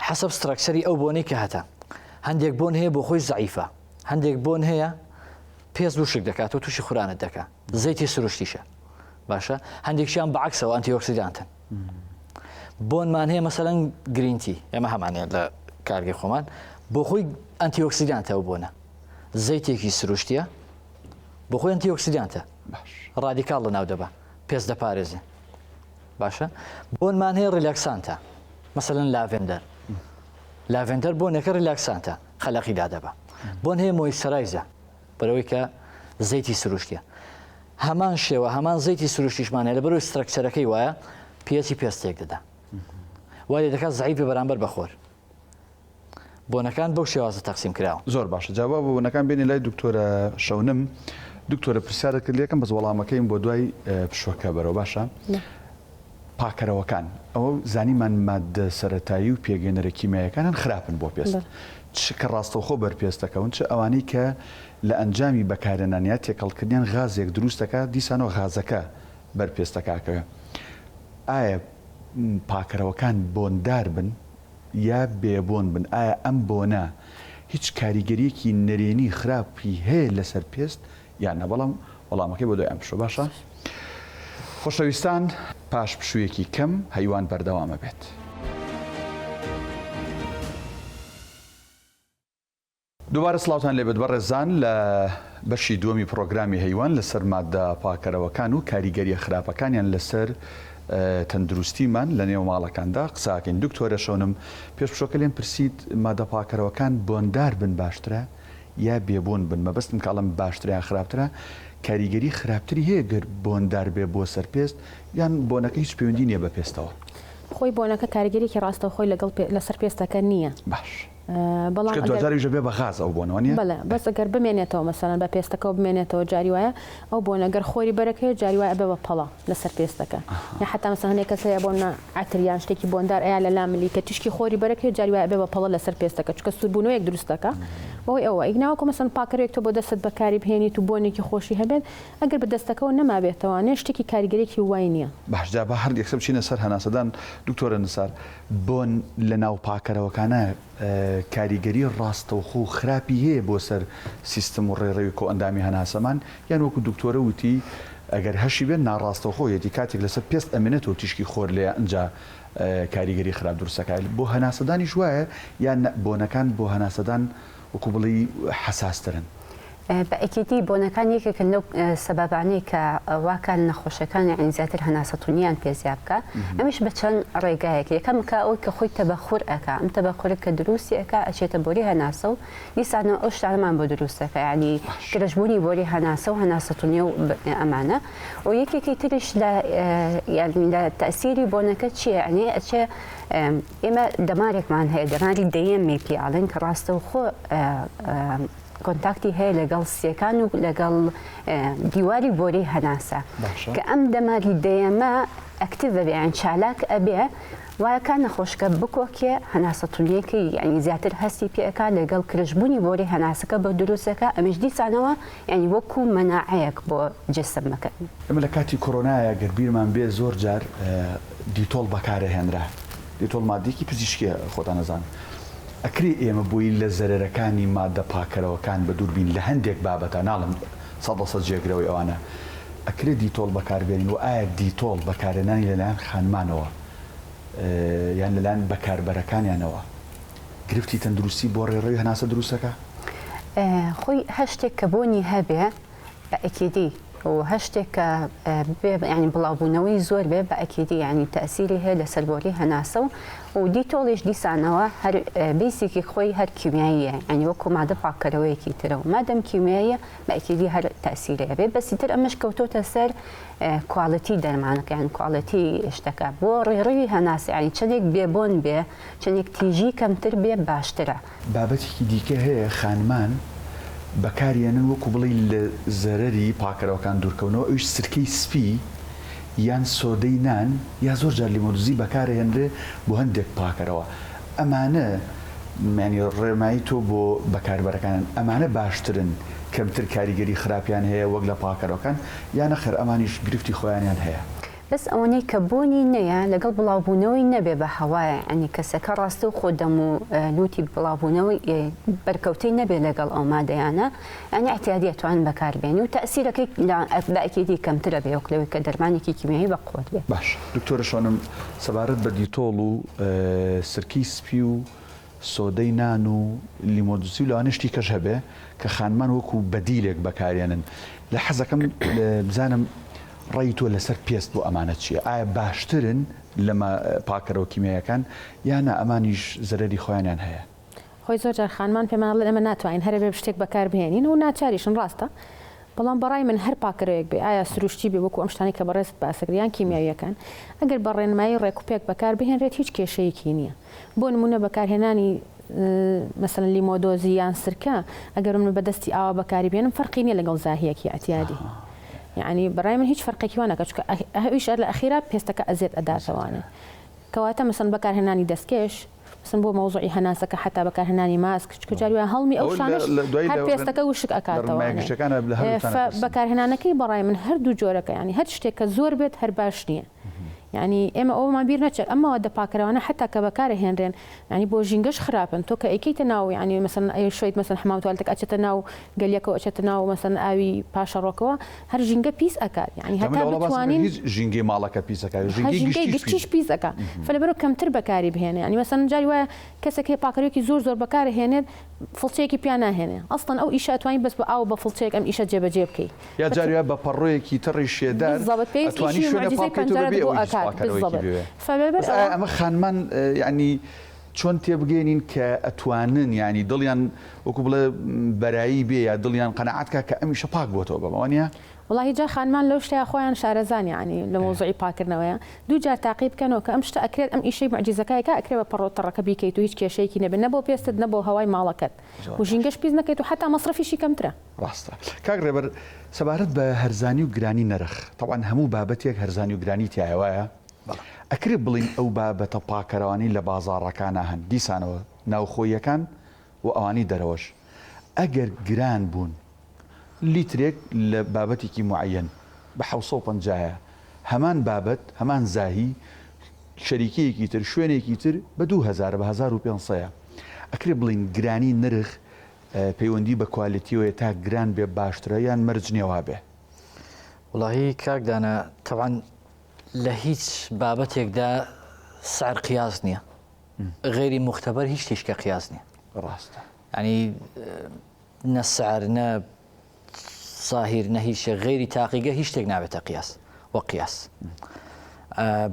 حەسەب structure ی ئەو بۆنەی کە هەتە هەندێک بۆن هەیە بۆ خۆی زەعیفە هەندێک بۆن هەیە پێست وشک دەکات و تووشی خورانت دەکا زەیتی سروشتیشە باشە هەندێکیان بەعکسەوە antioxidant ن بۆنمان هەیە مەسەلەن green tea ئێمە هەمانەیە لە کارگەی خۆمان بۆ خۆی antioxidant ە ئەو بۆنە زەیتێکی سروشتیە بۆ خۆی antioxidant ە radical لە ناو دەبا پێست دەپارێزێ باشە بۆنمان هەیە relaxant ە مەسەلەن lavender lavender بۆنێکە relaxant ە قەلەقی دادەبا بۆن هەیە moisturizer ە بەرەوەی کە زەیتی سروشتیە هەمان شێوە هەمان زەیتی سروشتیشمان هەیە لەبەرەوەی structure ەکەی وایە pH ی پێست تێک دەدا وای لێ دەکات زەعیف بێ بەرامبەر بە خۆر بۆنەکان بەو شێوازە تەقسیم کراوە. زۆر باشە جا با بۆنەکان بێنی لای دکتۆرە شەونم دکتۆرە پرسیارت کرد لێکەم بەس وەڵامەکەیم بۆ دوای پشوەکە بەرەوە باشە پاکەرەوەکان ئەوە زانیمان ماددە سەرەتایی و پێکهێنەرە کیمیایەکانن خراپن بۆ پێست چ کە ڕاستەوخۆ بەر پێست دەکەون چ ئەوانەی کە لە ئەنجامی بەکارهێنان یا تێکەڵکردنیان غازێک دروست دەکات دیسانەوە غازەکە بەر پێستەکە ئەکەوێ ئایا پاکەرەوەکان بۆندار بن یا بێ بۆن بن ئایا ئەم بۆنە هیچ کاریگەریەکی نەرێنی خراپی هەیە لەسەر پێست یان نا بەڵام وەڵامەکەی بۆ دوای ئەم پشوە باشە خۆشەویستان پاش پشویەکی کەم هەیوان بەردەوام ئەبێت. دووبارە سڵاوتان لێبێت بەڕێزان لە بەشی دووەمی پڕۆگرامی هەیوان لەسەر ماددە پاکەرەوەکان و کاریگەریە خراپەکانیان لەسەر تەندروستیمان لە نێو ماڵەکاندا قساکەین دکتۆرە شەونم پێش پشۆکە لێم پرسیت مادە پاکەرەوەکان بۆندار بن باشترە یا بێ بۆن بن مەبەستم کە ئەڵێم باشترە یان خراپترە کاریگەری خراپتری هەیە گەر بۆندار بێ بۆ سەر پێست یان بۆنەکە هیچ پەیوەندی نییە بە پێستەوە؟ خۆی بۆنەکە کاریگەریەکی ڕاستەوخۆی لەگەڵ لەسەر پێستەکە نییە. باش. بەڵام چونکە ئەگەر دواجاریش ئەبێ بە غاز ئەو بۆنە وانیە؟ بەڵێ بەس ئەگەر بمێنێتەوە مەسەلەن بە پێستەکەوە بمێنێتەوە جاری وایە ئەو بۆنە گەر خۆری بەرەکەوێت جاری وایە ئەبێ بە پەڵە لەسەر پێستەکە یا حەتا مەسەلەن هەندێک کەس هەیە بۆنە عەتر یان شتێکی بۆندار ئەیا لە لاملی کە تیشکی خۆری بەرەکەوێت جاری وایە ئەبێ بە پەڵە لەسەر پێستەکە چونکە سووربوونەوەیەک دروست دەکا بەهۆی ئەوە ئیگنا وەکو مەسەلەن پاکەرەوەیەک تۆ بۆ دەستت بەکاری بهێنیت و بۆنێکی خۆشی هەبێت ئەگەر بە دەستەکەوە نەمابێتەوانێ شتێکی کاریگەرێکی وای نییە. باش جا با هەر یەکسەر بچینە سەر هەناسەدان دکتۆرە نسار بۆن لە ناو پاکەرەوەکانە کاریگەری ڕاستەوخۆ و خراپی هەیە بۆ سەر سیستم و ڕێڕەوی کۆئەندامی هەناسەمان یان وەکو دکتۆرە وتی ئەگەر هەشی بێت ناڕاستەوخۆ یەتی کاتێک لەسەر پێست ئەمێنێتەوە تیشکی خۆر لێیە ئنجا کاریگەری خراپ دروست دەکات بۆ هەناسەدانیش وایە یان نە بۆنەکان بۆ هەناسەدان وەکو بڵێی حەساسترن؟ بە ئەکیدی بۆنەکان یەکێکن لەو سەبەبانەی کە واکان نەخۆشەکان یانی زیاتر هەناسەتونیان پێ زیا بکا ئەمیش بە چەند ڕێگایەک یەکەم کە ئەوەی کە خۆی تەبەخور ئەکا ئەم تەبەخورە کە دروستی ئەکا ئەچێتە بۆری هەناسە و دیسانەوە ئەو شتانەمان بۆ دروست ئەکا یانی گرژبوونی بۆری هەناسە و هەناسەتونی و ئەمانە و یەکێکی تریش لە یانی لە تەئسیری بۆنەکە چییە یانی ئەچێ ئێمە دەمارێکمان هەیە دەماری دەیەمی پێ ئەڵێن کە ڕاستەوخۆ contact ی هەیە لەگەڵ سیەکان و لەگەڵ دیواری بۆری هەناسە کە ئەم دەماری دەیەمە active ئەبێ یان چالاک ئەبێ وایەکە نەخۆشکە بکۆکێ هەناسە توندیەکەی یعنی زیاتر هەستی پێەکە لەگەڵ کرژبوونی بۆری هەناسەکە بە دروستەکە ئەمیش دیسانەوە یعنی وەکو مەناعەیەک بۆ جسمەکە. ئێمە لە کاتی کۆرۆنایە گەر بیرمان بێ زۆر جار دیتۆڵ بەکارەهێنرا دیتۆڵ مادەیەکی پزیشکیە خۆتان ئەزانن ئەکرێ ئێمە بۆی لە زەرەرەکانی مادە پاکەرەوەکان بەدوور بین لە هەندێک بابەتا ناڵێم سەد لە سەد جێگرەوەی ئەوانە ئەکرێ دیتۆڵ بەکاربێنین وە ئایا دیتۆڵ بەکارهێنانی لەلایەن خانمانەوە یان لەلایەن بەکاربەرەکانیانەوە گرفتی تەندروستی بۆ ڕێڕەوی هەناسە دروستەکا؟ خۆی هەر شتێک کە بۆنی هەبێ بە ئەکیدی و هەر شتێک کە بێ یانی بڵاوبوونەوەی زۆر بێ بە ئەکیدی یانی تەئسیری هەیە لەسەر بۆری هەناسە و و دیتۆڵیش دیسانەوە هەر basic ی خۆی هەر کیمیاییە یانی وەکو مادە پاککەرەوەیەکی ترە و مادەم کیمیاییە بە ئەکیدی هەر تەئسیری هەبێ بەس ئیتر ئەمەش کەوتۆتە سەر quality دەرمانەکە یان quality شتەکە بۆ ڕێڕەوی هەناسە یانی چەندێک بێبۆن بێ چەندێک تیژی کەمتر بێ باشترە. بابەتێکی دیکە هەیە خانمان بەکاریەنن وەکو بڵێی لە زەرەری پاکەرەوەکان دوورکەونەوە ئەویش سرکەی سپی یان سۆدەی نان یا زۆر جار لیمۆدزی بەکارەهێنرێ بۆ هەندێک پاکەرەوە ئەمانە یانی ڕێمایی تۆ بۆ بەکاربەرەکانن ئەمانە باشترن کەمتر کاریگەری خراپیان هەیە وەک لە پاکەرەوەکان یا نەخێر ئەمانیش گرفتی خۆیانیان هەیە؟ بەس ئەوەنەی کە بۆنی نەیە لەگەڵ بڵاوبوونەوەی نەبێ بە هەوایە یانی کەسەکە ڕاستەو خۆ دەم و لوتی بڵاوبوونەوەی بەرکەوتەی نەبێ لەگەڵ ئەو مادەیانە یانی ئیعتیادی ئەتوان بەکار بێنی و تەئسیرەکەی بە ئەکیدی کەمترە بێ وەک لەوەی کە دەرمانێکی کیمیایی بە قوەت بێ. باش دکتۆرە شۆنم سەبارەت بە دیتۆڵ و سرکەی سپی و سۆدەی نان و لیمۆدوسی و لەوانەیە شتی کەش هەبێ کە خانمان وەکو بەدیلێک بەکارێنن لە حەزەکەم بزانم ڕەئی تۆ لەسەر پێست بۆ ئەمانە چیە ئایا باشترن لە پاکەرەوە کیمیایەکان یا نا ئەمانیش زەرەری خۆیانیان هەیە؟ خۆی زۆر جار خانمان پێمان ئەڵێن ئێمە ناتوانین هەر ئەبێ شتێک بەکار بهێنین و ناچاریشن ڕاستە بەڵام بەڕای من هەر پاکەرەوەیەک بێ ئایا سروشتی بێ وەکو ئەم شتانەی کە بەڕێزت باست کرد یان کیمیاوییەکان ئەگەر بە ڕێنمایی ڕێکوپێک بەکار بهێنرێت هیچ کێشەیەکی نییە بۆ نموونە بەکارهێنانی مەسەلەن لیمۆدۆزی یان سرکە ئەگەر من بە دەستی ئاوا بەکاری بێنم فەرقی نییە لەگەڵ زاهیەکی ئەتیادی یعنی بەڕای من هیچ فەرقێکی وا ناکات چونکە ئەویش لە ئەخیرا پێستەکە ئەزیەت ئەداتەوانێ کەواتە مەسەن بەکارهێنانی دەستکێش مەسەن بۆ مەوزوعی هەناسەکە حتا بەکارهێنانی ماسک چونکە جاری وایە هەڵمی ئەو شانەش هەر پێستەکە وشک ئەکاتەوانێ بەکارهێنانەکەی بەڕای من هەردوو جۆرەکە یعنی هەر شتێک کە زۆر بێت هەر باش نییە یانی ئێمە ئەوەمان بیر نەچێت ئەم مەوادە پاکەرەوانە حەتا کە بەکارەهێنرێن یانی بۆ ژینگەش خراپن تۆ کە ئەیکەیتە ناو یانی مەسەن ئەیشۆیت مەسەن حەمام توالتەکە ئەچێتە ناو گەلیەکەوە ئەچێتە ناو مەسەن ئاوی پاشەڕۆکەوە هەر ژینگە پیس ئەکات یانی هەتا بتوانین هیچ ژینگەی ماڵەکە پیس ئەکات ژینگەی گشتیش گشتیش پیس ئەکات فلەبەرەوە کەمتر بەکاری بهێنێ یانی مەسەن جاری وایە کەسێک هەیە پاکەرەوەیەکی زۆر زۆر بەکارەهێنێت فڵچەیەکی پیا ناهێنێ ئەسڵەن ئەو ئیشە ئەتوانی بەس بە ئاو بە فڵچەیەک ئەم ئیشە جێبەجێ بکەی یا جاری وایە بە پەڕۆیەکی تەڕی شێدار بالضبط پێویست ئەتوانی ئیشی شوێنە معجزەی پاک بکەیتەوە پەنجەرەت بەبێ بۆ ئەوەی هیچ ئەکات پاکەرەوەیەکی بالضبط بوێ فلەبەر بەس ئایا ئەوە ئەمە خانمان یانی چۆن تێبگەینین کە ئەتوانن یانی دڵیان وەکو بڵێ بەرایی بێ یا دڵیان قەناعەت کا کە ئەم ئیشە پاک بۆتەوە بەمە وانیە؟ وەڵاهی جا خانمان لەو شتەیا خۆیان شارەزان یەعنی لە مەوزوعی پاکردنەوەیا دوو جار تاقی بکەنەوە کە ئەم شتە ئەکرێت ئەم ئیشەی موعجیزەکایەکە ئەکرێ بە پەڕۆ تەڕەکە بیکەیت و هیچ کێشەیەکی نەبێت نە بۆ پێستت نە بۆ هەوای ماڵەکەت زۆر و باش. ژینگەش پیس نەکەیت و حەتا مەسرەفیشی کەمترە. ڕاستە کاک ڕێبەر سەبارەت بە هەرزانی و گرانی نرخ تەبعەن هەموو بابەتێک هەرزانی و گرانی تیایە وایە؟ بەڵێ. ئەکرێ بڵێین ئەو بابەتە پاکەرەوانەی لە بازاڕەکانا هەن دیسانەوە ناوخۆییەکان و ئەوانەی دەرەوەش ئەگەر گران بوون لیترێک لە بابەتێکی موعەیەن بە 750 یە هەمان بابەت هەمان زاهی شەریکەیەکی تر شوێنێکی تر بە 2000 بە 1500 یە ئەکرێ بڵێین گرانی نرخ پەیوەندی بە کوالێتیەوەیە تا گران بێ باشترە یان مەرج نیە وابێ؟ وەڵاهی کاک دانا تەبعەن لە هیچ بابەتێکدا سعر قیاس نییە غەیری موختەبەر هیچ شتێک کە قیاس نییە ڕاستە ینی نە سعر نە. زاهیر نە هیچ شتێک غەیری تاقیگە هیچ شتێک نابێتە قیاس وەک قیاس.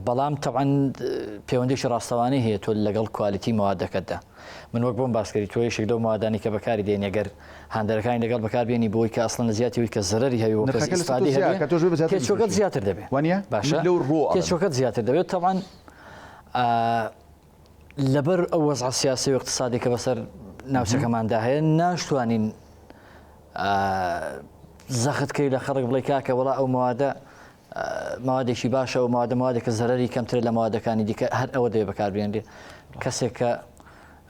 بەڵام تەبعەن پەیوەندێکی ڕاستەوانەی هەیە تۆ لەگەڵ quality مەوادەکەتدا. من وەک بۆم باسکەری تۆ یەکێک لەو مەوادانی کە بەکاری دێنی گەر هاندەرەکانی لەگەڵ بەکاربێنی بۆی کە ئەسڵەن لە جیاتی ئەوەی کە زەرەری هەبێ بۆ کەس نرخەکە لەسەر تۆ ئیسفادەی زیاد هەبێ کە تۆش بێ بە زیاتر تێچووەکەت بیفرۆشی زیاتر دەبێ وانییە؟ من باشە لەو ڕووەوە ئەڵێم. تێچووەکەت زیاتر دەبێت تەبعەن لەبەر ئەو وەزعە سیاسی و اقتصادی کە بەسەر ناوچەکەماندا هەیە ناشتوانین زەخت کەی لە خەڵک بڵێ کاکە وڵا ئەو مەوادە مەوادێکی باشە و مەوادە مەوادێکە زەرەری کەمترە لە مەوادەکانی دیکە هەر ئەوە دەبێ بەکاربێنرێ کەسێک کە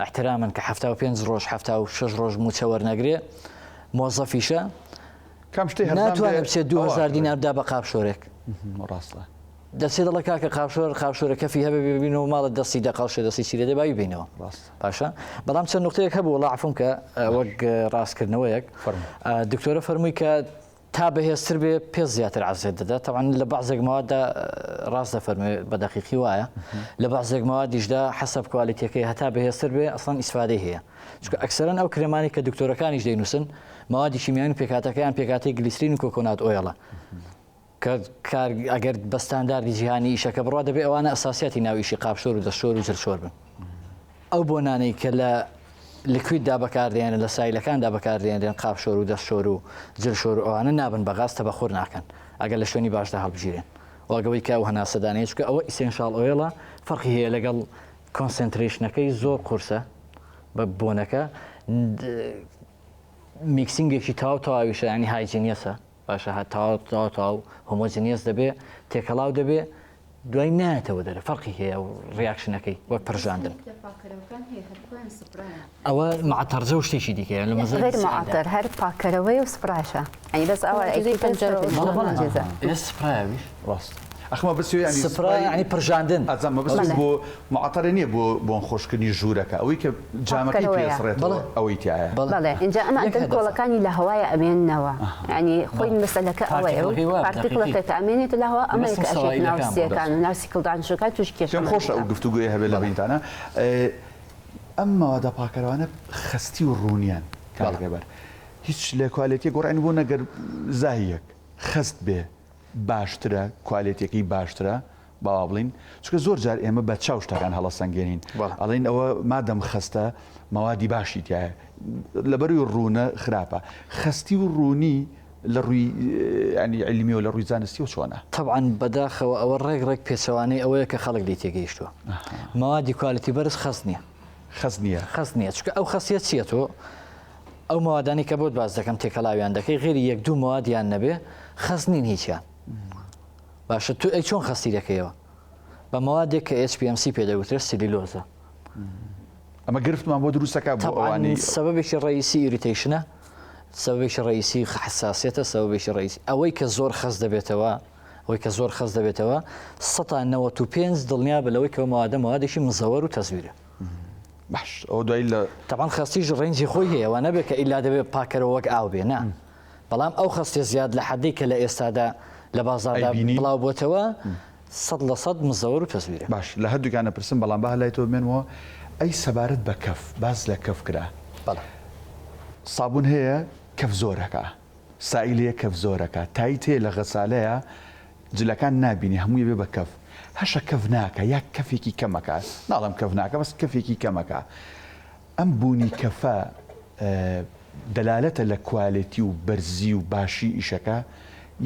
احترامن کە 75 ڕۆژ 76 ڕۆژ موچە وەرنەگرێ مۆزەفیشە کام شتەی هەرزان بێ ناتوانێت بچێت ئەوە 2000 دینار دا بە قاپشۆرێک ڕاستە. دەچێت دەڵێ کاکە قاپشۆر قاپشۆرە کەفی هەبێ ببینەوە ماڵت دەستی دەقەڵشێ دەستی چی لێدێ باوی بینەوە ڕاستە. باشە بەڵام چەند نقطەیەک هەبوو وەڵا عەفوم کە وەک ڕاستکردنەوەیەک فەرموو. دکتۆرە فەرمووی کە تا بەهێزتر بێ پێست زیاتر عەزێت دەدا تەبعەن لە بەعزێک مەواددا ڕاست دەفەرموێ بە دەقیقی وایە لە بەعزێک مەوادیشدا حەسەب کوالێتیەکەی هەتا بەهێزتر بێ ئەسڵەن ئیسفادەی هەیە چونکە ئەکسەرەن ئەو کرێمانەی کە دکتۆرەکانیش دەینووسن مەوادی شیمیایین و پێکهاتەکەیان پێکهاتەی گلیسرین و coconut oil ە کە کار ئەگەر بە ستانداردی جیهانی ئیشەکە بڕوا دەبێ ئەوانە ئەساسیاتی ناو ئیشی قاپشۆر و دەستشۆر و جلشۆر بن. ئەو بۆنانەی کە لە liquid دا بەکاردێنن لە سایلەکاندا بەکاردێنرێن قاپشۆر و دەستشۆر و جلشۆر و ئەوانە نابن بە غاز تەبەخور ناکەن ئەگەر لە شوێنی باشدا هەڵبگیرێن وەک ئەوەی کە ئەو هەناسەدانەیە چونکە ئەوە essential oil ە فەرقی هەیە لەگەڵ concentration ەکەی زۆر قورسە بە بۆنەکە mixing ێکی تەواو تەواویشە ینی hygienist ە باشە هە تەواو تەواو تەواو homogeneous دەبێ تێکەڵاو دەبێ دوای نایەتەوە دەرێ فەرقی هەیە و reaction ەکەی وەک پرژاندن ئەوە معتەرجە و شتێکی دیکەیە لە مەزەر غير معطر هەر پاکەرەوەی و سپراشە ئەی بەس ئەوە ئەی پەنجەرە سپراویش ڕاست ئەخمە بەس ینی سپرا ینی پرژاندن ئەزانم بەس بۆ معطر نییە بۆ بۆن خۆشکردنی ژوورەکە ئەوەی کە جامەکەی پێ ئەسڕێتەوە ئەوەی تیایە. بەڵێ ئینجا ئەمە ئەگەر کۆڵەکانی لە هەوایە ئەمێننەوە یانی خۆی مەسەلەکە ئەوەیە particle ەکە کە ئەمێنێت لە هەوا ئەمەیە کە ئەچێت ناو سییەکان و ناو سیکڵدانشەکان تووشی پێم کێشەمان خۆشە ئەو دەکات. گفتوگۆیە هەبێت لە بەینتانە. ئەم مەوادە پاکەرەوانە خەستی و ڕوونیان کاک ڕێبەر هیچ لە quality گۆڕانی بۆ نەگەر زاهیەک خەست بێ باشترە کوالێتیەکەی باشترە با وا بڵێین چونکە زۆر جار ئێمە بە چاو شتەکان هەڵەسەنگێنین ئەڵێین ئەوە مادەم خەستە مەوادی باشی تایە لەبەروی ڕوونە خراپە خەستی و ڕوونی لە ڕووی ینی علمیەوە لە ڕووی زانستیەوە چۆنە؟ تەبعەن بەداخەوە ئەوە ڕێک ڕێک پێچەوانەی ئەوەیە کە خەڵک لێی تێگەیشتووە مەوادی quality بەرز خەست نییە خەست نییە خەست نییە چونکە ئەو خەستیە چییە تۆ ئەو مەوادانی کە بۆت باس دەکەم تێکەڵاویان دەکەی غێری یەک دوو مەوادیان نەبێ خەست نین هیچیان باشە تۆ ئەی چۆن خەستی دەکەیەوە بە مەوادێک کە HPMC پێ دەگوترێت سیلیلۆزە ئەمە گرفتمان بۆ دروستەکە بۆ ئەوانەی سەبەبێکی ڕئیسی irritation ە سەبەبێکی ڕئیسی حساسیەتە سەبەبێکی ڕئیسی ئەوەی کە زۆر خەست دەبێتەوە ئەوەی کە زۆر خەست دەبێتەوە 95 دڵنیا بە لەوەی کە مەوادە مەوادێکی مزەوەر و تەزویرە باش ئەو دوایی لە تەبان خەستیش range ی خۆی هەیە وە نەبێت کە ئیلا دەبێت پاکەرەوە وەک ئاو بێ نا بەڵام ئەو خەستیە زیاد لە حەدەی کە لە ئێستادا لە بازاڕدا ئەیبینی؟ بڵاو بۆتەوە 100% مزەوەر و تەزویرە. باش لە هەردووکیان ئەپرسم بەڵام با لای تۆ بمێنمەوە ئەی سەبارەت بە کەف باس لە کەف کرا بەڵێ. سابوون هەیە کەف زۆر ئەکا سائیل هەیە کەف زۆر ئەکا تایت هەیە لە غەسالەیا جلەکان نابینی هەمووی ئەبێ بە کەف هەشە کەف ناکا یا کەفێکی کەم ئەکا ناڵێم کەف ناکا بەس کەفێکی کەم ئەکا ئەم بوونی کەفە دەلالەتە لە quality و بەرزی و باشی ئیشەکە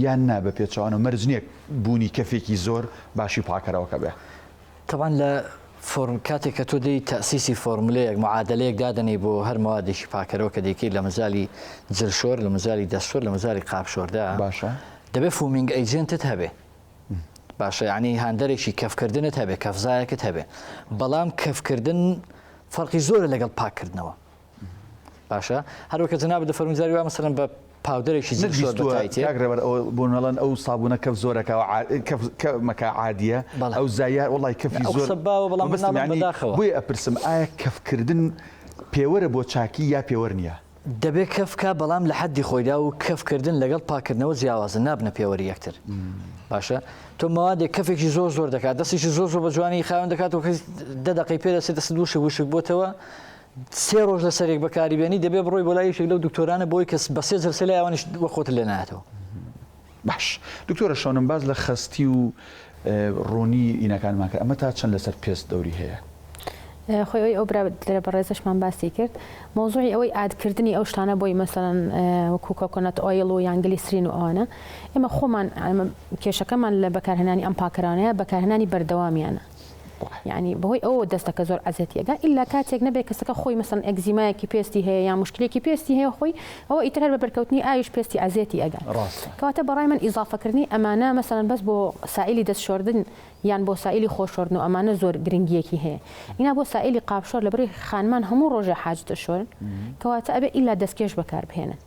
یان نا بە پێچەوانەوە مەرج نییە بوونی کەفێکی زۆر باشی پاکەرەوەکە بێ؟ تەبعەن لە فۆرم کاتێک کە تۆ دێی تەئسیسی فۆرمولەیەک معادەلەیەک دادەنێی بۆ هەر مەوادێکی پاکەرەوە کە دەیکەی لە مەجالی جلشۆر لە مەجالی دەستشۆر لە مەجالی قاپشۆردا باشە. دەبێ foaming agent ت هەبێ باشە یعنی هاندەرێکی کەفکردنت هەبێ کەفزایەکت هەبێ بەڵام کەفکردن فەرقی زۆرە لەگەڵ پاککردنەوە باشە هەروەکە جەنابت دەفەرمووی جاری وا مەسەلەن بە powder ێکی نەت جل شۆر بیستووە بە تایتێک کاک ڕێبەر ئەوە بۆ نەڵێن ئەو سابوونە کەف زۆرەکە و عا- کەف کە- مەکە عادیە بەڵێ. ئەو زایە وەڵای کەفی ئەو زۆر قسە باوە بەڵام من مەبەستم ناڵێم یعنی بەداخەوە. بۆیە ئەپرسم ئایا کەفکردن پێوەرە بۆ چاکی یا پێوەر نییە؟ دەبێ کەف کا بەڵام لە حەدی خۆیدا و کەف کردن لەگەڵ پاکردنەوە جیاوازن نابنە پێوەری یەکتر باشە تۆ مەوادێک کەفێکی زۆر زۆر دەکات دەستێکی زۆر زۆر بە جوانی خاوێن دەکات و کەس دە دەقەی پێ دەچێت دەست وشک وشک بۆتەوە. سێ ڕۆژ لەسەر یەک بەکاری بێنی دەبێ بڕۆی بۆ لای یەکێک لەو دکتۆرانە بۆی کە بە سێ جەلسە لای ئەوانیش وەک خۆتت لێ نایەتەوە. باش دکتۆرە شەونم باس لە خەستی و ڕوونی ئینەکانمان کرد ئەمە تا چەند لەسەر پێست دەوری هەیە؟ خۆی ئەوەی ئەو برادەرە بەڕێزەشمان باسی کرد مەوزوعی ئەوەی add کردنی ئەو شتانە بۆی مەسەلەن وەکو coconut oil و یان گلیسرین و ئەوانە ئێمە خۆمان کێشەکەمان لە بەکارهێنانی ئەم پاکەرانەیە بەکارهێنانی بەردەوامیانە یعنی بەهۆی ئەوە دەستەکە زۆر عەزێتی ئەگا ئیلا کاتێک نەبێت کەسەکە خۆی مەسەن ئەگزیمایەکی پێستی هەیە یان مشکلێکی پێستی هەیە خۆی ئەوە ئیتر هەر بە بەرکەوتنی ئاویش پێستی عەزێتی ئەگا کەواتە بەڕای من ئیزافەکردنی ئەمانە مەسەلەن بەس بۆ سائیلی دەست شۆردن یان بۆ سائیلی خۆ شۆردن و ئەمانە زۆر گرنگیەکی هەیە ئینا بۆ سائیلی قاپ شۆر لەبری خانمان هەموو ڕۆژێ حاجت ئەشۆرن کەواتە ئەبێ ئیلا دەستکێش بەکار بهێنن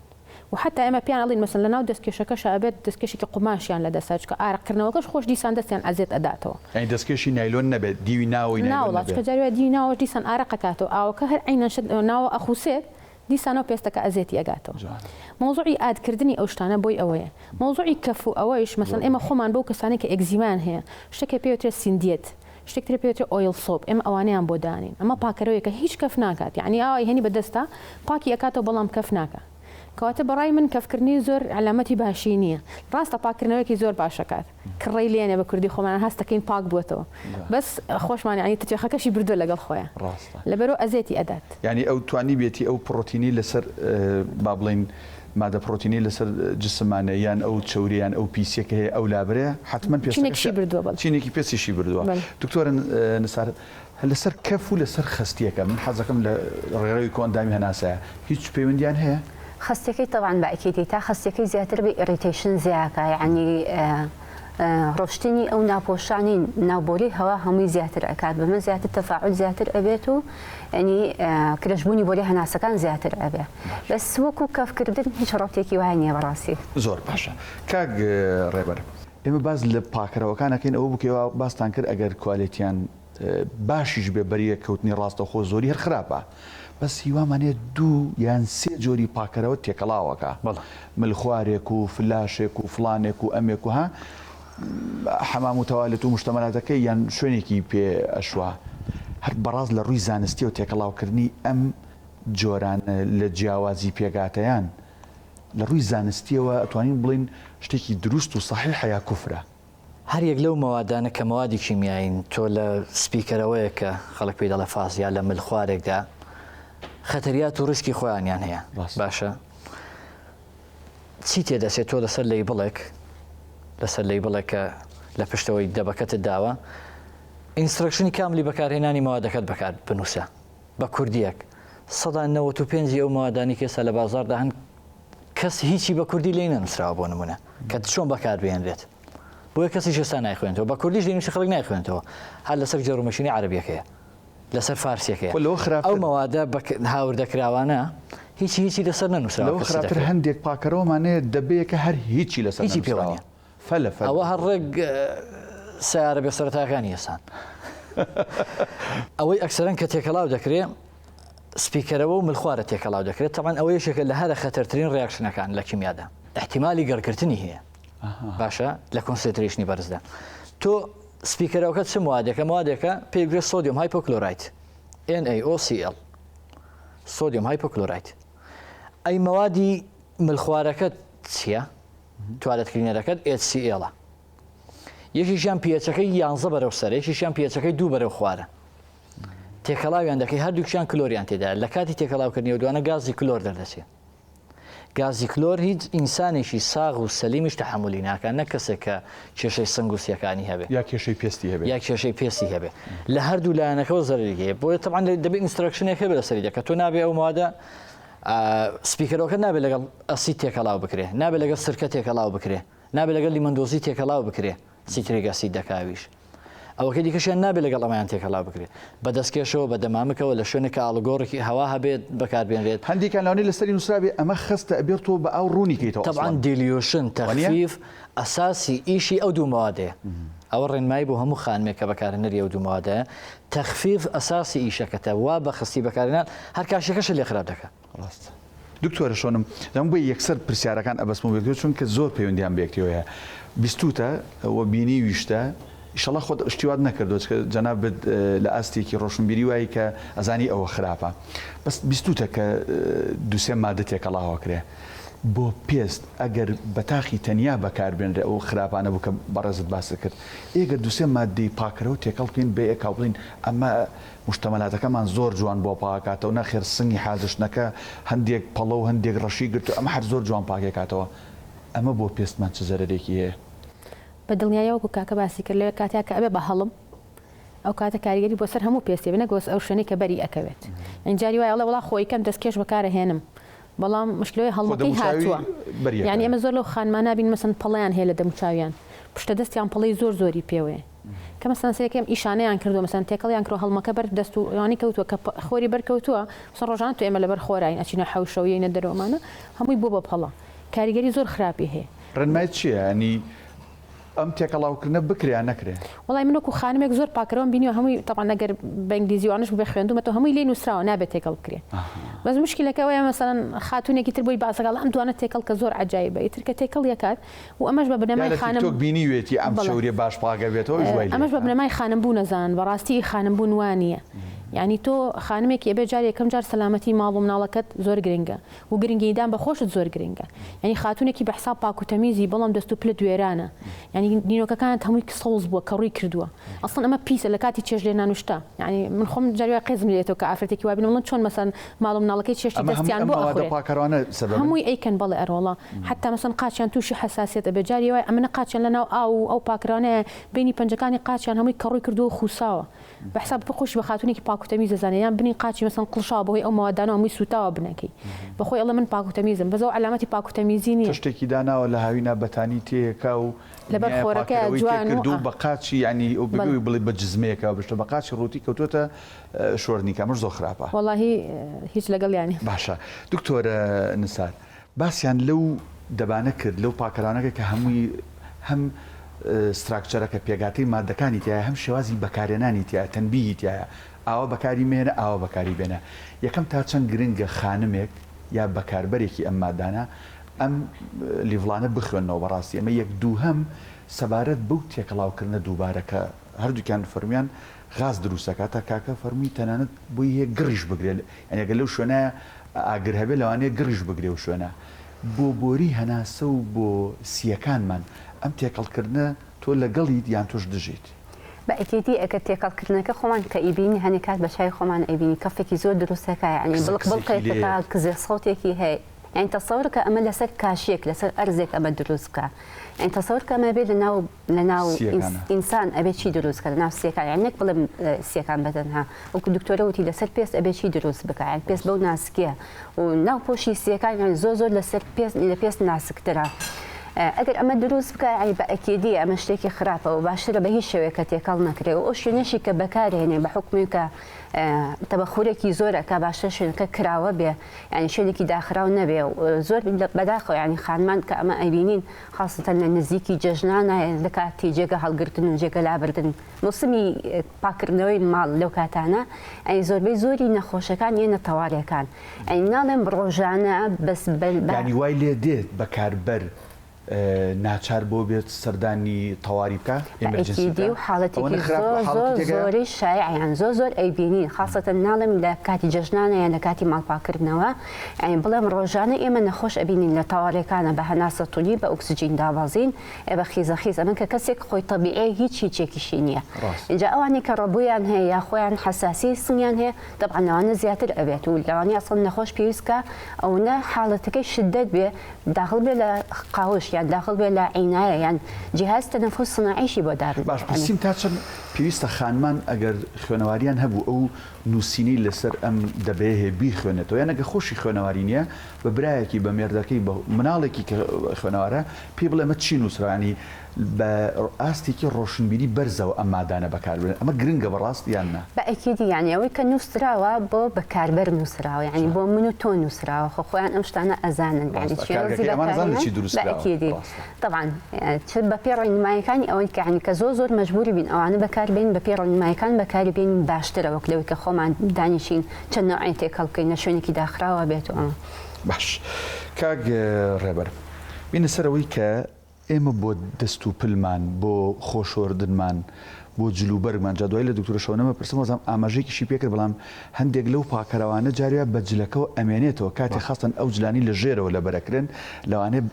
و حەتا ئێمە پێیان ئەڵێین مەسەلەن لەناو دەستکێشەکەشا ئەبێت دەستکێشێکی قوماشیان لە دەستا چونکە ئارەق کردنەوەکەش خۆش دیسان دەستیان ئەزێت ئەداتەوە. یانی دەستکێشی نایلۆن نەبێت دیوی ناوەوەی نایلۆن ناوەڵا نەبێ. چونکە جاری وایە دیوی ناوەوەش دیسان ئارەق ئەکاتەوە ئاوەکە هەر عەینەن شت ناوە ئەخوسێت دیسانەوە پێستەکە ئەزێتی ئەگاتەوە. جوانە. مەوزوعی add کردنی ئەو شتانە بۆی ئەوەیە. مەوزوعی کەف و ئەوەیش مەسەلەن زۆر ئێمە باشە. خۆمان بەو کەسانەی کە ئێگزیمایان هەیە شتێک هەیە پێی وترێت سیندیەت شتێک تر پێی وترێت oil soap ئێمە ئەوانەیان بۆ دانین ئەمە پاکەرەوەیەکە هیچ کەف ناکات یەعنی ئاوا ئەیهێنی بە دەستا پاکی ئەکاتەوە بەڵام کەف ناکا کەواتە بەڕای من کەفکردنی زۆر عەلامەتی باشی نییە ڕاستە پاککردنەوەیەکی زۆر باش ئەکات کڕەی لێنێ بە کوردی خۆمان هەست دەکەین پاک بووەتەوە بەس خۆشمان یانی تتوێخەکەشی بردووە لەگەڵ خۆیا ڕاستە. لەبەرئەوە ئەزێتی ئەدات. یانی ئەو توانیبێتی ئەو پڕۆتینەی لەسەر با بڵێین مادە پڕۆتینەی لەسەر جسمانە یان ئەو چەوریە یان ئەو پیسیە کە هەیە ئەو لابرێ حەتمەن پێستەکەشی چینێکیشی بردووە بەڵێ. چینێکی پێستیشی بردووە. بەڵێ. دکتۆرە نسار لەسەر کەف و لەسەر خەستیەکە من حەزەکەم لە ڕێڕەوی کۆئەندامی هەناسەیە هیچ پەیوەندیان هەیە؟ خەستیەکەی تەبعەن بە ئەکیدی تا خەستیەکەی زیاتر بێ irritation زیاکا یەعنی ڕۆشتنی ئەو ناپۆشانی ناو بۆری هەوا هەمووی زیاتر ئەکات بەمە زیاتر تەفاعول زیاتر ئەبێت و یەعنی کرەشبوونی بۆری هەناسەکان زیاتر ئەبێ بەس وەکو کەفکردن هیچ ڕەبتێکی وای نییە بەڕاستی. زۆر باشە کاک ڕێبەر ئێمە باس لە پاکەرەوەکان ئەکەین ئەوە بوو کە ئێوە باستان کرد ئەگەر کوالێتیان باشیش بێ بەریەک کەوتنی ڕاستەوخۆ زۆری هەر خراپە بەس هیوامان هەیە دوو یان سێ جۆری پاکەرەوە تێکەڵاوەکە ملخوارێک و فلاشێک و فڵانێک و ئەمێک و ها حەمام و تەوالێت و مشتەمەلاتەکەی یان شوێنێکی پێ ئەشوا هەر بەڕاست لە ڕووی زانستیەوە تێکەڵاوکردنی ئەم جۆرانە لە جیاوازی پێکهاتەیان لە ڕووی زانستیەوە ئەتوانین بڵێین شتێکی دروست و سەحیحە یا کوفرە؟ هەر یەک لەو مەوادانە کە مەوادی کیمیایین، تۆ لە سپیکەرەوەیەک کە خەڵک پێی دەڵێ فاز یا لە ملخوارێکدا خەتەریات و ڕیسکی خۆیانیان هەیە. باشە چی تێدەچێت تۆ لەسەر label ێک لەسەر label ێک کە لە پشتەوەی دەبەکەتت داوە instruction ی کاملی بەکارهێنانی مەوادەکەت بەکار بنووسە بە کوردیەک 95 ئەو مەوادانی کە ئێستا لە بازاردا هەن کەس هیچی بە کوردی لێی نەنووسراوە بۆ نمونە کە چۆن بەکاربهێنرێت بۆیە کەسیش ئێستا نایخوێنێتەوە بە کوردیش دەینووسی خەڵک نایخوێنێتەوە هەر لەسەر گێڕومەشینی عەرەبیەکەیە لەسەر فارسیەکەیە لەوە خراپتر ئەو مەوادە هاوردەکراوانە هیچی هیچی لەسەر نەنووسراوە لەوە خراپتر هەندێک پاکەرەوەمان هەیە دەبەیەکە هەر هیچی لەسەر هیچی پێوە نەنووسراوە نییە فەلە فەل ئەوە هەر ڕێک سەیارە بێ سەرەتاکانی ئێسان ئەوەی ئەکسەرەن کە تێکەڵاو دەکرێ سپیکەرەوە و ملخوارە تێکەڵاو دەکرێت تەبعەن ئەوە یەکێکە لە هەرە خەتەرترین reaction ەکان لە کیمیادا ئیحتیمالی گڕگرتنی هەیە باشە لە concentration ی بەرزدا تۆ سپیکەرەوەکە چ موادێکە موادێکە پێی گرێت sodium hypochlorite NaOCl sodium hypochlorite ئەی مەوادی ملخوارەکەت چییە؟ toilet cleaner ەکەت HCl ە یەکێکیان pH ەکەی یانزە بەرەو سەر یەکێکیان pH ەکەی دوو بەرەو خوارە تێکەڵاویان دەکەی هەردووکیان کلۆریان تێدایە لە کاتی تێکەڵاوکردنی ئەو دوانە گازی کلۆر دەردەچێ گازی کلۆر هیچ ئینسانێکی ساغ و سەلیمیش تەحەمولی ناکات نەک کەسێک کە کێشەی سنگ و سیەکانی هەبێ یا کێشەی پێستی هەبێ یا کێشەی پێستی هەبێ لە هەردوو لایەنەکەەوە زەرری هەیە بۆیە تەبعەن دەبێت instruction ێک هەبێ لەسەری دەکە تۆ نابێ ئەو مادە سپیکەرەوەکە نابێت لەگەڵ ئەسید تێکەڵاو بکرێ نابێت لەگەڵ سرکە تێکەڵاو بکرێ نابێت لەگەڵ لیمەندۆزی تێکەڵاو بکرێ citric acid دەکاویش ئەوەکەی دیکەشیان نابێت لەگەڵ ئەمەیان تێکەڵاو بکرێت بە دەستکێشەوە بە دەمامکەوە لە شوێنێک کە ئاڵوگۆڕێکی هەوا هەبێت بەکاربێنرێت. هەندێکیان لەوانەیە لەسەری نووسرابێ ئەمە خەستە ئەبێت تۆ بە ئاو ڕوونی کەیتەوە تەبعەن ئەسڵەن dilution وانیە؟ تەخفیف ئەساسی ئیشی ئەو دوو مەوادەیە ئەوە ڕێنمایی بۆ هەموو خانمێک کە بەکارهێنەری ئەو دوو مەوادەیە تەخفیف ئەساسی ئیشەکەتە وا بە خەستی بەکارهێنان هەر کاشیەکەشت لێ خراپ دەکا. ڕاستە دکتۆرە شۆنم دەم بۆیە یەکسەر پرسیارەکان ئەبەستمەوە بە یەکترەوە چونکە زۆر پەیوەندیان بە یەکترەوە هەیە بیستوتە و بینیویشتە. ئیشەڵا خۆت شتی وات نەکردووە چکە جەنابت لە ئاستێکی ڕۆشنبیری وای کە ئەزانی ئەوە خراپە بەس بیستوتە کە دوسێ مادە تێکەڵاوەکرێ بۆ پێست ئەگەر بە تاخی تەنیا بەکار بێنرێ ئەو خراپانە بوو کە بەڕێزت باست کرد ئێگەر دوسێ مادەی پاکەرەوە تێکەڵ بکەین بە یەکا و بڵێین ئەمە موشتەمەلاتەکەمان زۆر جوان بۆ پاکاتەوە نەخێر سنگی حاجشتنەکە هەندێک پەڵە و هەندێک ڕەشی گرتووە ئەمە هەر زۆر جوان پاکێکاتەوە ئەمە بۆ پێستمان چ زەرەرێکی هەیە؟ بە دڵنیاییەوە وەکو کاکە باسی کرد لەوێ کاتیا کە ئەبێ بە هەڵم ئەو کاتە کاریگەری بۆ سەر هەموو پێستی ئەبێ نەک بۆ ئەو شوێنەی کە بەری ئەکەوێت یانی جاری وایە ئەڵێ وەڵا خۆ یکەم دەستکێش بەکارە هێنم بەڵام مشکلەوەی خۆ هەڵمەکەی دەموچاوی هاتووە بەری یانی ئەکەوێ. ئێمە زۆر لەو خانمانە بین مەسەن پەڵەیان هەیە لە دەموچاویان پشتە دەستیان پەڵەی زۆر زۆری پێوەیە کە مەسەن سەیرەکەم ئیشانەیان کردووە مەسەن تێکەڵیان کردووە هەڵمەکە بەر دەست و ئەوانی کەوتووە کە خۆری بەر کەوتووە مەسەن ڕۆژانە تۆ ئێمە لەبەر خۆراین ئەچینە حەوشە و یەینە دەرەوەمانە هەمووی بووە بە پەڵە کاریگەری زۆر خراپی هەیە. ڕێنمایت چیە یانی ئەم تێکەڵاوکردنە بکرێ یان نەکرێ؟ وەڵای من وەکو خانمێک زۆر پاکەرەوەم بینیوە هەمووی تەبعەن ئەگەر بە ئینگلیزی وانەش بووبێ خوێندوومەتەوە هەمووی لێی نووسراوە نابێت تێکەڵ بکرێ بەس مشکلەکە ئەوەیە مەسەلەن خاتوونێکی تر بۆی باسەکە ئەڵێ ئەم دوانە تێکەڵ کە زۆر عەجایبە ئیتر کە تێکەڵی ئەکات و ئەمەش بە یا بنەمای لە خانم تیکتۆک بینیوێتی ئەم بەڵێ چەوریە باش پاک ئەبێتەوە ئەویش وای لێ ئەمەش بە ئەکا. بنەمای خانم بوون ئەزانن بەڕاستی ئی خانم بوون وا نییە یانی تۆ خانمێکی ئەبێ جار یەکەم جار سەلامەتی ماڵ و مناڵەکەت زۆر گرنگە و گرنگیدان بە خۆشت زۆر گرنگە یانی خاتونێکی بە حساب پاک و تەمیزی بەڵام دەست و پلت وێرانە یانی نینۆکەکانت هەمووی سەوز بووە کەڕووی کردووە ئەسڵەن ئەمە پیسە لە کاتی چێژ لێنان و شتە یانی من خۆم جاری وایە قێزم لێ دێتەوە کە ئافرەتێکی وا بینم بڵێم چۆن مەسەن ماڵ و مناڵەکەی چێشتی ئەمە هەمووی دەستیان ئەم بۆ مەوادە ئەخورێ پاکەرانە سەبەبن؟ هەمووی ئەیکەن بەڵێ ئەرۆڵە حەتا مەسەن قاچیان تووشی حەساسیەت ئەبێ جاری وایە ئەمنە قاچیان لەناو ئاو و ئەو پاکەرانەیە بینی پەنجەکانی قاچیان هەمووی کەڕووی کردووە و خوساوە بە حساب بە خۆشی بە خاتونێکی پاک و تەمیز دەزانێ یان بنی قاچی مەسەن قڵشاوە بەهۆی ئەو مەوادانەوە هەمووی سوتاوە بنەکەی بە خۆی ئەڵێ من پاک و تەمیزم بەس ئەو عەلامەتی پاک و تەمیزی نیە. تەشتێکی داناوە لە هاوینا بەتانی تێیەکا و لەبەر نیایە خۆرەکەیا پاکەرەوەی جوان و تێکردوو ئا. بە قاچی یانی ئەو بەبێ بەڵێ. ئەوەی بڵێی بە جزمەیەکا بشتە بە قاچی ڕووتی کەوتۆتە شۆردنی کە ئەمەش زۆر خراپە. وەڵاهی هیچ لەگەڵیا نیم. باشە دکتۆر نسار باسیان لەو دەبانە کرد لەو پاکەرانە کرد کە هەمووی هەم structure ەکە پێکهاتەی مادەکانی تیایە هەم شێوازی بەکارهێنانی تیایە تەنبیهی تیایە ئاوا بەکاری مەهێنە ئاوا بەکاری بێنە یەکەم تا چەند گرنگە خانمێک یا بەکاربەرێکی ئەم مادانە ئەم label انە بخوێنەوە بەڕاستی ئەمە یەک دووهەم سەبارەت بەو تێکەڵاوکردنە دووبارە کە هەردووکیان فەرمیان غاز دروستەکات تا کاکە فەرمووی تەنانەت بۆی هەیە گڕیش بگرێ یانی ئەگەر لەو شوێنە ئاگر هەبێ لەوانەیە گڕیش بگرێ و شوێنە بۆ بۆری هەناسە و بۆ سییەکانمان ئەم تێکەڵکردنە تۆ لەگەڵیت یان تۆش دژیت؟ بە ئەکیدی ئەگەر تێکەڵکردنەکە خۆمان کە ئەیبینی هەنێ کات بە چاوی خۆمان ئەیبینی کەفێکی زۆر دروست ئەکا یانی کزە بڵق کزێکی بڵقێک لێیە. ئەکا کزێ سەوتێکی هەیە یانی تەسەور کە ئەمە لەسەر کاشیەک لەسەر ئەرزێک ئەمە دروست بکا یانی تەسەور کە ئەمە بێ لەناو لەناو سییەکانە. ئینسان ئەبێ چی دروست کە لەناو سییەکان یانی نەک بڵێم سییەکان بەتەنها وەکو دکتۆرە وتی لەسەر پێست ئەبێ چی دروست بکا یانی پێست بەو ناسکیە و ناو پۆشی سییەکان یانی زۆر زۆر لەسەر پێست لە پێست ناسکترە ئەگەر ئەمە دروست بکا یانی بە ئەکیدی ئەمە شتێکی خراپە و باشترە بە هیچ شێوەیەک کە تێکەڵ نەکرێ و ئەو شوێنەشی کە بەکارهێنێ بە حوکمی کە تەبەخورێکی زۆر ئەکا باشترە شوێنەکە کراوە بێ یانی شوێنێکی داخراو نەبێ و زۆر بەداخەوە یانی خانمان کە ئەمە ئەیبینین خاسەتەن لە نزیکی جەژنانە لە کاتی جێگە هەڵگرتن و جێگە لابردن مۆسمی پاکردنەوەی ماڵ لەو کاتانە ئەی زۆربەی زۆری نەخۆشەکان یەنە تەوارەکان ئەی ناڵێم ڕۆژانە بەس یانی وای لێ دێت بەکاربەر ناچار بۆ بێت سەردانی تەواری بکا emergency بە بکا و حاڵەتێکی ئەوەنە خراپ زۆر زۆر حاڵەتی تێکایە؟ زۆری شایعیان زۆر زۆر ئەیبینین خاسەتەن ناڵێم لە کاتی جەژنانە یان لە کاتی ماڵ پاکردنەوە یانی بڵێم ڕۆژانە ئێمە نەخۆش ئەبینین لە تەوارەکانە بە هەناسە توندی بە ئۆکسجین دابەزین ئێ بە خیزە خیز ئەمن کە کەسێک خۆی تەبیعیە هیچ هیچێکیشی نییە ڕاست. ئینجا ئەوانەی کە ڕەبوویان هەیە یا خۆیان حەساسی سنگیان هەیە تەبعەن لەوانە زیاتر ئەبێت و لەوانەیە ئەسڵەن نەخۆش پێویست کا ئەونە حاڵەتەکەی شدەت بێ داخڵ بێ لە قاوش یان داخڵ بێ لە عینایە یان جیهاز تەنەفوس سناعیشی بۆ دابنرێ باش یانی. پرسیم تا چەند پێویستە خانمان ئەگەر خوێنەواریان هەبوو ئەو نووسینەی لەسەر ئەم دەبەیە هەیە بیخوێنێتەوە یان ئەگەر خۆشی خوێنەواری نییە بە برایەکی بە مێردەکەی بە مناڵێکی کە خوێنەوارە پێی بڵێ ئەمە چی نووسراوە یانی بە ئاستێکی ڕۆشنبیری بەرزەوە ئەم مادانە بەکار ببرێن ئەمە گرنگە بەڕاست یان نا؟ بە ئەکیدی یانی ئەوەی کە نووسراوە بۆ بەکاربەر نووسراوە یانی بۆ من و تۆ نووسراوە خۆ خۆیان ئەم شتانە ئەزانن یانی ڕاستە شێوازی کارگەکەی ئەمان ئەزانن لە بەکارهێنان چی دروست بە کراوە ئەکیدی ڕاستە. تەبعەن چ بە پێی ڕێنمایەکانی ئەوەی کە یانی کە زۆر زۆر مەجبوور بین ئەوانە بەکار بێنین بە پێی ڕێنمایەکان بەکاری بێنین باشترە وەک لەوەی کە خۆمان دانیشین چەند نەوعێ تێکەڵ بکەین لە شوێنێکی داخراوە بێت و ئەمە. باش کاک ڕێبەر بینە سەر ئەوەی کە. ئێمە بۆ دەست و پلمان، بۆ خۆشۆردنمان، بۆ جل و بەرگمان، جا دوایی لە دکتۆرە شەونەم ئەپرسم وەزانم ئاماژەیەکیشی پێ کرد، بەڵام هەندێک لەو پاکەرەوانە جاری وایە بە جلەکەوە ئەمێنێتەوە کاتێ خاستەن ئەو جلانەی لە ژێرەوە لەبەر ئەکرێن لەوانەیە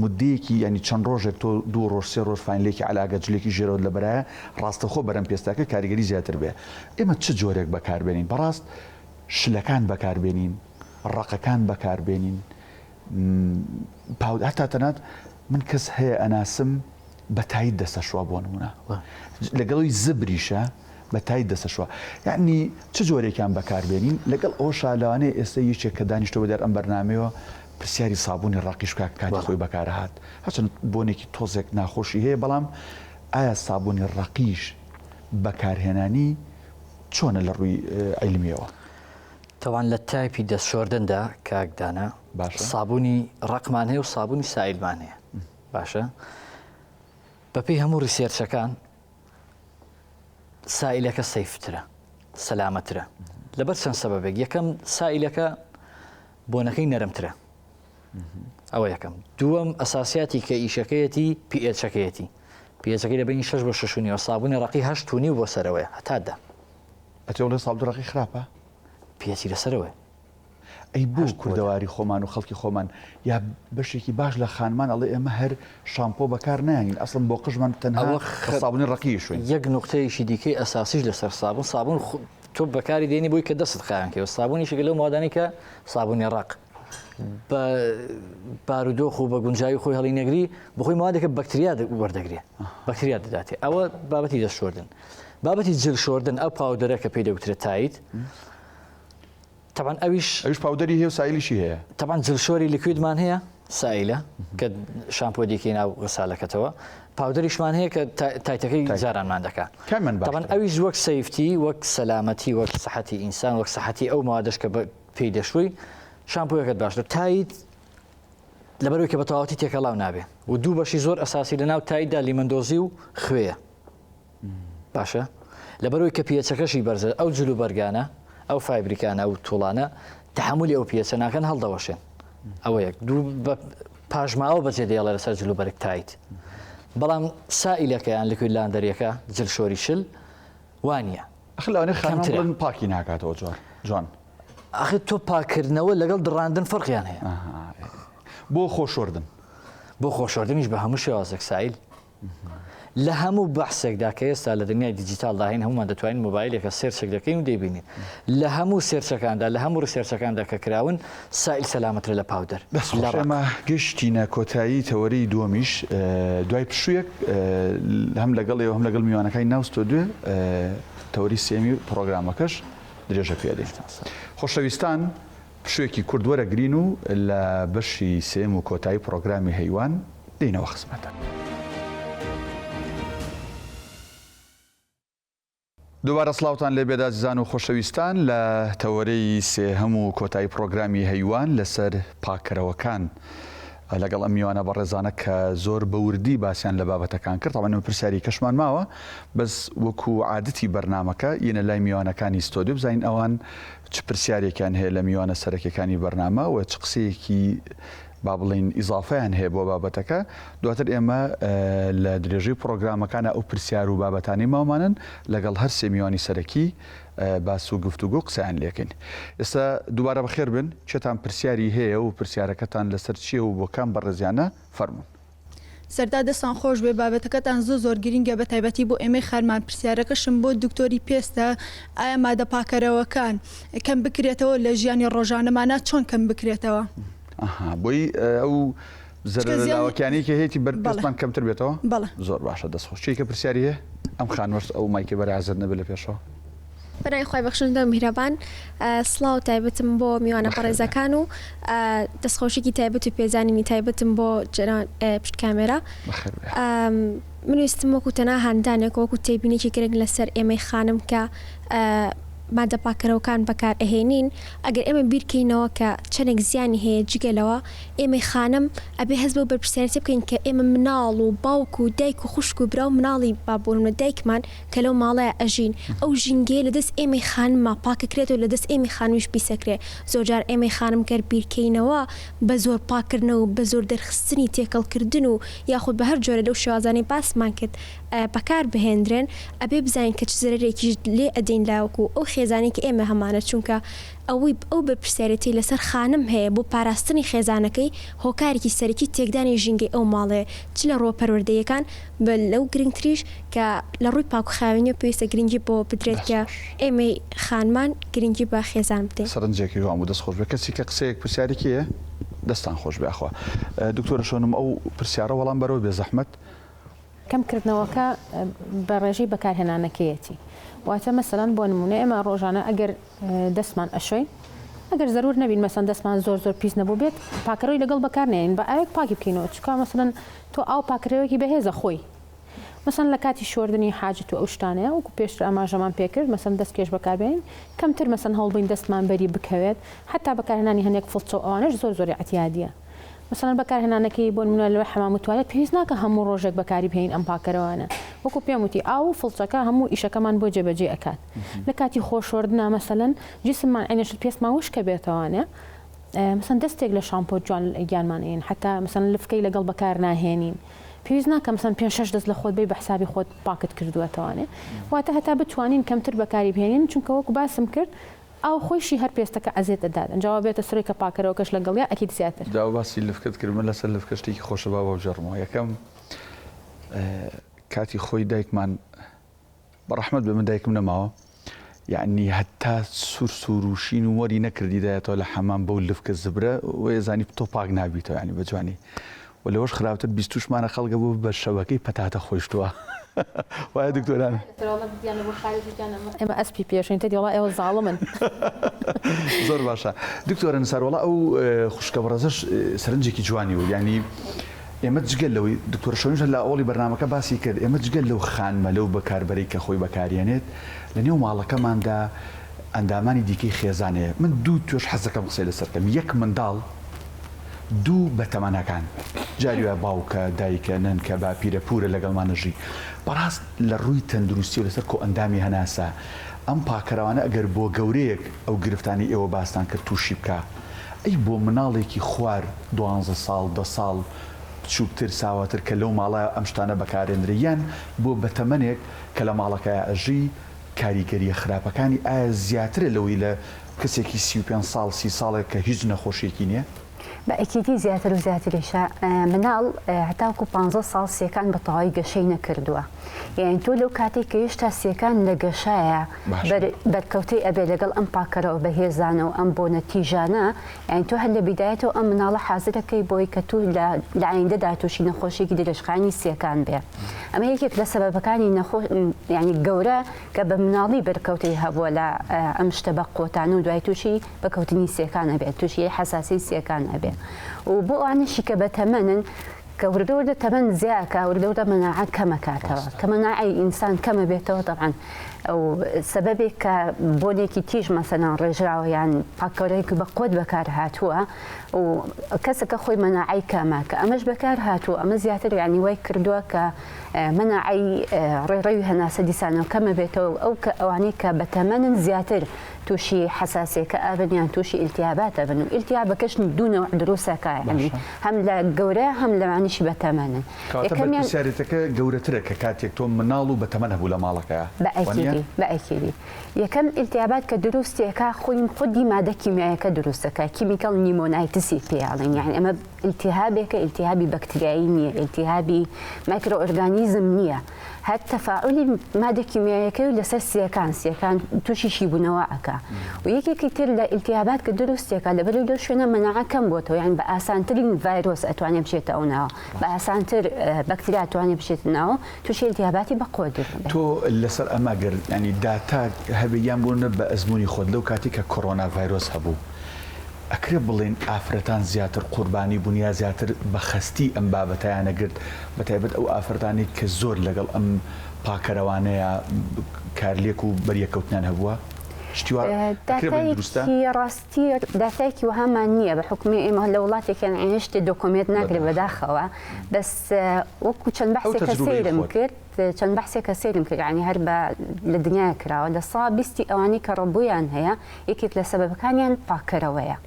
مودەیەکی یانی چەند ڕۆژێک تۆ دوو ڕۆژ سێ ڕۆژ فانیلێکی عەلاگە جلێکی ژێرەوەت لەبەرایە ڕاستەوخۆ بەرەم پێستەکە کاریگەری زیاتر بێ ئێمە چ جۆرێک بەکار بێنین بەڕاست شلەکان بەکار بێنین ڕەقەکان بەکار بێنین هەتا تەنات من کەس هەیە ئەناسم بە تایت دەسەشوە بۆ نمونە لەگەڵی زبریشە بە تایت دەسەشوە یعنی چ جۆرێکیان بەکاربێنین لەگەڵ ئەوشا لەوانەیە ئێستا یەکێک کە دانیشتۆ بەدیار ئەم بەرنمەیەوە پرسیاری سابوونی ڕەقیش بکات کاتی خۆی بەکارهات هەرچەند بۆنێکی تۆزێک ناخۆشی هەیە بەڵام ئایا سابوونی ڕەقیش بەکارهێنانی چۆنە لە ڕووی عیلمیەوە؟ تەوان لە تایپی دەست شۆردندا کاک دانا باشە. سابوونی ڕەقمان هەیە و سابوونی سائیلمان هەیە باشە بەپێی هەموو research ەکان سائیلەکە safe ترە سەلامەترە لەبەر چەند سەبەبێک یەکەم سائیلەکە بۆنەکەی نەرمترە ئەوە یەکەم دووەم ئەساسیاتی کە ئیشەکەیەتی pH ەکەیەتی pH ەکەی لە بینی 6 بۆ 6 و سابوونی ڕقی هەشت و نیو بۆ سەرەوەیە هەتا دە ئەتۆ بڵێ سابوونی ڕەقی خراپە؟ pH ی لەسەرەوەیە. ئەی بۆ کوردەواری خۆمان و خەڵکی خۆمان یا بەشێکی باش لە خانمان ئەڵێ ئێمە هەر شامپۆ بەکار نایەنین ئەسڵەن بۆ قژمان تەنها بە سابونی ڕەقی ئەشۆین. یەک نوقتەیەکی دیکەی ئەساسیش لەسەر سابون، سابون تۆ بەکاری دێنی بۆی کە دەستت خاوێن کەی و سابون یەکێکە لەو مادانەی کە سابونی ڕەق بە بارودۆخ و بە گونجاوی خۆی هەڵی نەگری بەخۆی موادێکە بەکتریا وەردەگرێ بەکتریا دەداتێ ئەوە بابەتی دەست شۆردن بابەتی جل شۆردن ئەو powder ە کە پێی دەگوترێت Tide تەبعەن ئەویش ئەویش powder ی هەیە و سایلیشی هەیە. تەبعەن جلشۆری liquid مان هەیە سایلە کە شامپۆ دیکەی ناو غەسالەکەتەوە powder یشمان هەیە کە تایتەکەی جارانمان دەکا کامیان تەبعەن باشترە؟ ئەویش وەک safety وەک سەلامەتی وەک سەحەتی ئینسان وەک سەحەتی ئەو مادەش کە پێی دەشوی شامپۆیەکەت باشتر Tide لەبەرەوەی کە بە تەواوەتی تێکەڵاو نابێ و دوو بەشی زۆر ئەساسی لە ناو Tide دا لیمەندۆزی و خوێیە باشە لەبەرەوەی کە pH ەکەشی بەرزە ئەو جل و بەرگانە ئەو fabric انە ئەو توڵانە تحملی ئەو pH ە ناکەن هەڵدەوەشێن ئەوە یەک دوو بە پاشماوە بەجێ دێڵێ لەسەر جل و بەرگ Tide بەڵام سائیلەکەیان liquid laundry ەکە جلشۆری شل وانە ئەخ لەوانەیە خانمان کەمترە. بڵێن پاکی ناکاتەوە جوان جوان. ئاخر تۆ پاککردنەوە لەگەڵ دڕاندن فەرقیان هەیە. ئەها بۆ خۆشۆردن. بۆ خۆشۆردنیش بە هەموو شێوازێک سائیل. لە هەموو بەحسێکدا کە ئێستا لە دنیای دیجیتاڵدا هەین هەموومان دەتوانین مۆبایلێکە search ێک دەکەین و دەیبینین لە هەموو search ەکاندا لە هەموو research ەکاندا کە کراون سائیل سەلامەترە لە powder دەست لە خۆش ڕەق. ئێمە گەشتینە کۆتایی تەوەرەی دووەمیش دوای پشوویەک هەم لەگەڵ ئێوە هەم لەگەڵ میوانەکانی ناو ستۆدیۆ تەوەری سێیەمی پڕۆگرامەکەش درێژە پێ ئەدەین. خۆشەویستان پشوویەکی کورت وەرەگرین و لە بەشی سێیەم و کۆتایی پڕۆگرامی هەیوان دێینەوە خزمەتان. دووبارە سڵاوتان لێ بێت ئازیزان و خۆشەویستان لە تەوەرەی سێهەم و کۆتایی پڕۆگرامی هەیوان لەسەر پاککەرەوەکان لەگەڵ ئەم میوانە بەڕێزانە کە زۆر بە وردی باسیان لە بابەتەکان کرد تاوانە پرسیاری کەشمان ماوە بەس وەکو عادەتی بەرنامەکە یەنە لای میوانەکانی ستۆدیۆ بزانین ئەوان چ پرسیارێکیان هەیە لە میوانە سەرەکیەکانی بەرنامە و چ قسەیەکی با بڵێین ئیزافەیان هەیە بۆ بابەتەکە، دواتر ئێمە لە درێژەی پڕۆگرامەکانا ئەو پرسیار و بابەتانەی ماومانن لەگەڵ هەر سێ میوانی سەرەکی باس و گفتوگۆ قسەیان لێکەین. ئێستا دووبارە بەخێر بن، کێتان پرسیاری هەیە و پرسیارەکەتان لەسەر چییە و بۆ کام بەڕێزیانە فەرموون. سەرتا دەستان خۆش بێ بابەتەکەتان زۆر زۆر گرینگە بە تایبەتی بۆ ئێمەی خانمان پرسیارەکەشم بۆ دکتۆری پێستە ئایا مادە پاکەرەوەکان کەم بکرێتەوە لە ژیانی ڕۆژانەمانا چۆن کەم بکرێتەوە؟ ئەها بۆی ئەو چونکە زەرەرە زیانی لاوەکیانەی کە هەیەتی بەر بەڵێ پێستمان کەمتر بێتەوە؟ بەڵێ. زۆر باشە دەست خۆش کێی کە پرسیاری هەیە؟ ئەم خانمەش ئەو مایکەی بەرە ئازاد نەبێ لە پێشەوە. بەناوی خوای بەخشندە و میهرەبان سڵاو تایبەتم بۆ میوانە بەخێر بێن. بەڕێزەکان و دەستخۆشیکی تایبەت و پێزانینی تایبەتم بۆ جەنا پشت کامێرا بەخێر بێ. من ویستم وەکو تەنها هاندانێک وەکو تێبینێکی گرنگ لەسەر ئێمەی خانم کە. مادە پاککەرەوەکان بەکار ئەهێنین ئەگەر ئێمە بیرکەینەوە کە چەنێک زیانی هەیە جگە لەوە ئێمەی خانم ئەبێ هەست بەو بەرپرسیارێتیە بکەین کە ئێمە مناڵ و باوک و دایک و خوشک و برا و مناڵی با بۆ نمونە دایکمان کە لەو ماڵەیا ئەژین ئەو ژینگەیە لە دەست ئێمەی خانما پاکەکرێتەوە لە دەست ئێمەی خانمیش پیسەکرێ زۆرجار ئێمەی خانم گەر بیرکەینەوە بە زۆر پاککردنەوە و بە زۆر دەرخستنی تێکەڵکردن و یاخود بە هەر جۆرە لەو شێوازانەی باسمان کرد بەکار بهێندرێن ئەبێ بزانین کە چ زەرەرێکیش لێ ئەدەین لە وەکو ئەو خێزانەی کە ئێمە هەمانە چونکە ئەوەی ئەو بەرپرسیارێتیەی لەسەر خانم هەیە بۆ پاراستنی خێزانەکەی هۆکارێکی سەرەکی تێکدانی ژینگەی ئەو ماڵەیە چ لە ڕووە پەروەردەییەکان بە لەو گرنگتریش کە لە ڕووی پاکوخاوێنیەوە پێویستە گرنگی بەوە بدرێت دەست کە خۆش. ئێمەی خانمان گرنگی بە خێزان بدەین. سەرنجێکی جوان بوو دەست خۆش بێ کەسی کە قسەیەک پرسیارێکی هەیە دەستان خۆش بێ ئەخوا دکتۆرە شۆنم ئەو پرسیارە وەڵام بەرەوە بێ زەحمەت. کەم کردنەوەکە بە ڕێژەی بەکارهێنانەکەیەتی واتە مەسەلەن بۆ نمونە ئێمە ڕۆژانە ئەگەر دەستمان ئەشۆین ئەگەر زەرور نەبین مەسەن دەستمان زۆر زۆر پیس نەبوو بێت پاکەرەوەی لەگەڵ بەکار نێنین بە ئاوێک پاکی بکەینەوە چکا مەسەلەن تۆ ئاو پاکەرەوەیەکی بەهێزە خۆی مەسەن لە کاتی شۆردنی حاجەت و ئەو شتانەیە وەکو پێشتر ئاماژەمان پێکرد مەسەن دەست کێش بەکاربێنین کەمتر مەسەن هەوڵبین دەستمان بەری بکەوێت حتا بەکارهێنانی هەندێک فڵچە و ئەوانەش زۆر زۆر ئیعتیادیە مەسەلەن بەکارهێنانەکەی بۆ نمونە لە حەمام و توالێت پێویست ناکە هەموو ڕۆژێک بەکاری بهێنین ئەم پاکەرەوانە وەکو پێم وتی ئاو و فڵچەکە هەموو ئیشەکەمان بۆ جێبەجێ ئەکات لە کاتی خۆ شۆردنا مەسەلەن جسممان عینەشت پێستمان وشکە بێتەوانێ مەسەن دەستێک لە شامپۆ جوان گیانمان ئەین حتا مەسەن لفکەی لەگەڵ بەکار ناهێنین پێویست ناکە مەسەن پێ شەش دەست لە خۆت بی بە حسابی خۆت پاکت کردووەتەوانێ واتە هەتا بتوانین کەمتر بەکاری بهێنین چونکە وەکو باسم کرد ئاو خۆیشی هەر پێستەکە ئەزێت ئەدات ئەنجا وا بێتە سەرۆی کە پاکەرەوەکەش لەگەڵیا ئەکید زیاتر. جا باسی لفکەت کرد من لەسەر لفکە شتێکی خۆشە با بگێڕمەوە یەکەم کاتی خۆی دایکمان بە ڕەحمەت بێ من دایکم نەماوە یعنی هەتا سوور سوور و شین و وەری نەکردی دایەتەوە لە حەمام بەو لفکە زبرە وێزانی تۆ پاک نابیتەوە ینی بە جوانی و لەوەش خراپتر بیستوشمانە خەڵکە بوو بە شەوەکەی پەتاتە خۆشتووە وایە دکتۆران؟ ئێمە ئەسپی پێشین تەدی وەڵا ئێوە زاڵمن. زۆر باشە دکتۆرە نسار وەڵا ئەو خوشکە بەڕێزەش سەرنجێکی جوانی بوو یانی ئێمە جگە لەوەی دکتۆرە شۆنیش لە ئەوڵی بەرنامەکە باسی کرد ئێمە جگە لەو خانمە لەو بەکاربەرەی کە خۆی بەکاریێنێت لە نێو ماڵەکەماندا ئەندامانی دیکەی خێزان هەیە من دوو توێژ حەزەکەم قسەی لەسەر بکەم یەک منداڵ دوو بەتەمەنەکان جاری وایە باوکە، دایکە، نەنکە، باپیرە، پورە لەگەڵمان ئەژی. بەڕاست لە ڕووی تەندروستی و لەسەر کۆئەندامی هەناسە ئەم پاکەرەوانە ئەگەر بۆ گەورەیەک ئەو گرفتانەی ئێوە باستان کرد تووشی بکا ئەی بۆ مناڵێکی خوار دوانزە ساڵ دە ساڵ بچووکتر ساواتر کە لەو ماڵە ئەم شتانە بەکارێندرێ یان بۆ بەتەمەنێک کە لە ماڵەکەیا ئەژی کاریگەریە خراپەکانی ئایا زیاترە لەوەی لە کەسێکی 35 ساڵ 30 ساڵێک کە هیچ نەخۆشیەکی نیە؟ بە ئەکیدی زیاتر و زیاتریشە مناڵ هەتاوکو 15 ساڵ سیەکان بە تەواوی گەشەی نەکردووە یعنی تۆ لەو کاتێک کە هێشتا سیەکان لە گەشایە بەرکەوتەی ئەبێ لەگەڵ ئەم پاکەرەوە بەهێزانە و ئەم بۆنە تیژانە یعنی تۆ هەر لە بیدایەتەوە ئەم مناڵە حازرەکەی بۆی کە تو لە ئایندەدا تووشی نەخۆشیێکی درێژخایەنی سیەکان بێ ئەمە یەکێک لە سەبەبەکانی نەخۆ یعنی گەورە کە بە مناڵی بەرکەوتەی هەبووە لە ئەم شتە بە قۆتان و دوای تووشی بەکەوتنی سیەکان ئەبێت تووشی حەساسی سیەکان ئەبێ و بۆ ئەوانەشی کە بە تەمەنن کە وردە وردە تەمەن زیاکە وردە وردە مەناعە کەمەکاتەوە کە مەناعەی ئینسان کەمە بێتەوە تەبعەن ئەو سەبەبێک کە بۆنێکی تیژ مەسەلەن ڕێژراوە یان پاککەرەوەیەکی بە قوت بەکار هاتووە و کەسەکە خۆی مەناعەی کەمە کە ئەمەش بەکار هاتووە ئەمە زیاتر یعنی وای کردووە کە مەناعەی ڕێڕەوی هەناسە دیسانەوە کەمە بێتەوە ئەو کە ئەوانەی کە بەتەمەنن زیاتر تووشی حەساسیەکە ئەبن یان تووشی ئیلتیابات ئەبن و ئیلتیابەکەش دوو نەوع دروستەکە یعنی هەم لە گەورە هەم لەوانیشی بەتەمەنن کەواتە یەکەمیان بەرپرسیارێتەکە گەورەترە کە کاتێک تۆ مناڵ و بەتەمەن هەبوو لە ماڵەکەیا بە وانیە؟ ئەکیدی بە ئەکیدی یەکەم ئیلتیابات کە دروستیەکە خۆی خودی مادە کیمیایەکە دروستەکە chemical pneumonitis ی پێ ئەڵێن یعنی ئەمە ئیلتیهابێکە ئیلتیهابی بەکتریایی نییە ئیلتیهابی microorganism نییە هەر تەفاعولی مادە کیمیایەکەی و لەسەر سیەکان سیەکان تووشی شیبوونەوە ئەکا و یەکێکی تر لە ئیلتیهابات کە دروستێکە لەبەرەوەی لەو شوێنە مەناعە کەم بۆتەوە یان بە ئاسانترین ڤایرۆس ئەتوانێ بچێتە ئەو ناوە بە ئاسانتر بەکتریا ئەتوانێ بچێتە ناوە تووشی ئیلتیهاباتی بە قوت دەبێت. تۆ لەسەر ئەمە گەر یانی داتا هەبێ یان بۆ نە بە ئەزموونی خۆت لەو کاتەی کە کۆرۆنا ڤایرۆس هەبوو ئەکرێ بڵێین ئافرەتان زیاتر قوربانی بوون یا زیاتر بە خەستی ئەم بابەتەیانە گرت بەتایبەت ئەو ئافرەتانەی کە زۆر لەگەڵ ئەم پاکەرەوانەیا کارلێک و بەریەککەوتنیان هەبووە؟ شتی وا ئەکرێ بڵێین دروستە؟ داتایەکی ڕاستی داتایەکی وەهامان نییە بە حوکمی ئێمە لە وڵاتێکیان عینە شتێ document ناکرێ بەداخەوە بەس وەکو چەند ئەو بەحسێکە تەجروبەی سەیرم خۆت. کرد چەند بەحسێکە سەیرم کرد یانی هەر بە لە دنیا کراوە لە سا بیستی ئەوانەی کە ڕەبوویان هەیە یەکێک لە سەبەبەکانیان پاککەرەوەیە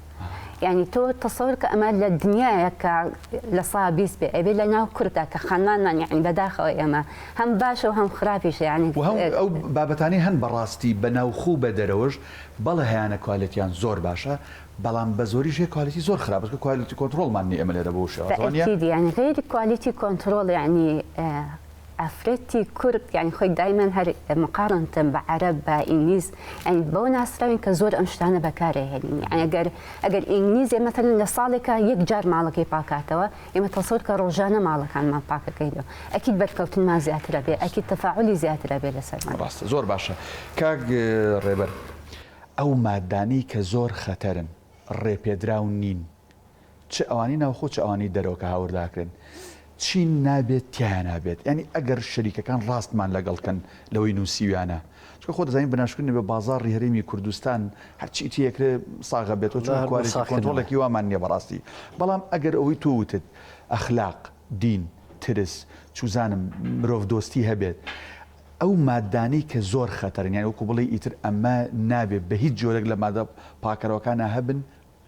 یانی تۆ تەسەور کە ئەمە لە دنیایە کە لە سا 20 بێ ئەبێ لە ناو کورددا کە خانمانمان یانی بەداخەوە ئێمە هەم باشە و هەم خراپیشە یانی و هەم ئەو بابەتانەی هەن بەڕاستی بە ناوخۆ و بە دەرەوەش بەڵێ هەیانە quality یان زۆر باشە بەڵام بە زۆریش هەیە quality زۆر خراپە چونکە quality control مان نیە ئێمە لێرە بەو شێوازە وانیە؟ بە ئەکید یانی غەیری quality control یانی ئافرەتی کورد یانی خۆی دایمەن هەر مقارنتن بە عەرەب بە ئینگلیز یانی بەوە ناسراوین کە زۆر ئەم شتانە بەکارئەهێنین یانی ئەگەر ئەگەر ئینگلیزێ مەسەلەن لە ساڵێکا یەک جار ماڵەکەی پاکاتەوە ئێمە تەسەور کە ڕۆژانە ماڵەکانمان پاکەکەینەوە ئەکید بەرکەوتنمان زیاتر ئەبێ ئەکید تەفاعولی زیاتر ئەبێ لەسەرمان. ڕاستە زۆر باشە کاک ڕێبەر ئەو مادانەی کە زۆر خەتەرن ڕێپێدراو نین چ ئەوانەی ناوخۆ چ ئەوانەی دەرەوە کە هاورداکرێن چین نابێت تیایانا بێت یانی ئەگەر شەریکەکان ڕاستمان لەگەڵ کەن لەوەی نووسیویانە چونکە خۆ دەزانین بەناشکر نەبێ بازاڕی هەرێمی کوردستان هەرچی تێکرێ ساغە بێتەوە چونکە quality control ێکی وامان نییە بەڕاستی بەڵام ئەگەر ئەوەی تۆ وتت ئەخلاق دین ترس چوزانم مرۆڤ دۆستی هەبێت ئەو مادانەی کە زۆر خەتەرن یانی وەکو بڵێی ئیتر ئەمە نابێ بە هیچ جۆرێک لە مادە پاکەرەوەکانا هەبن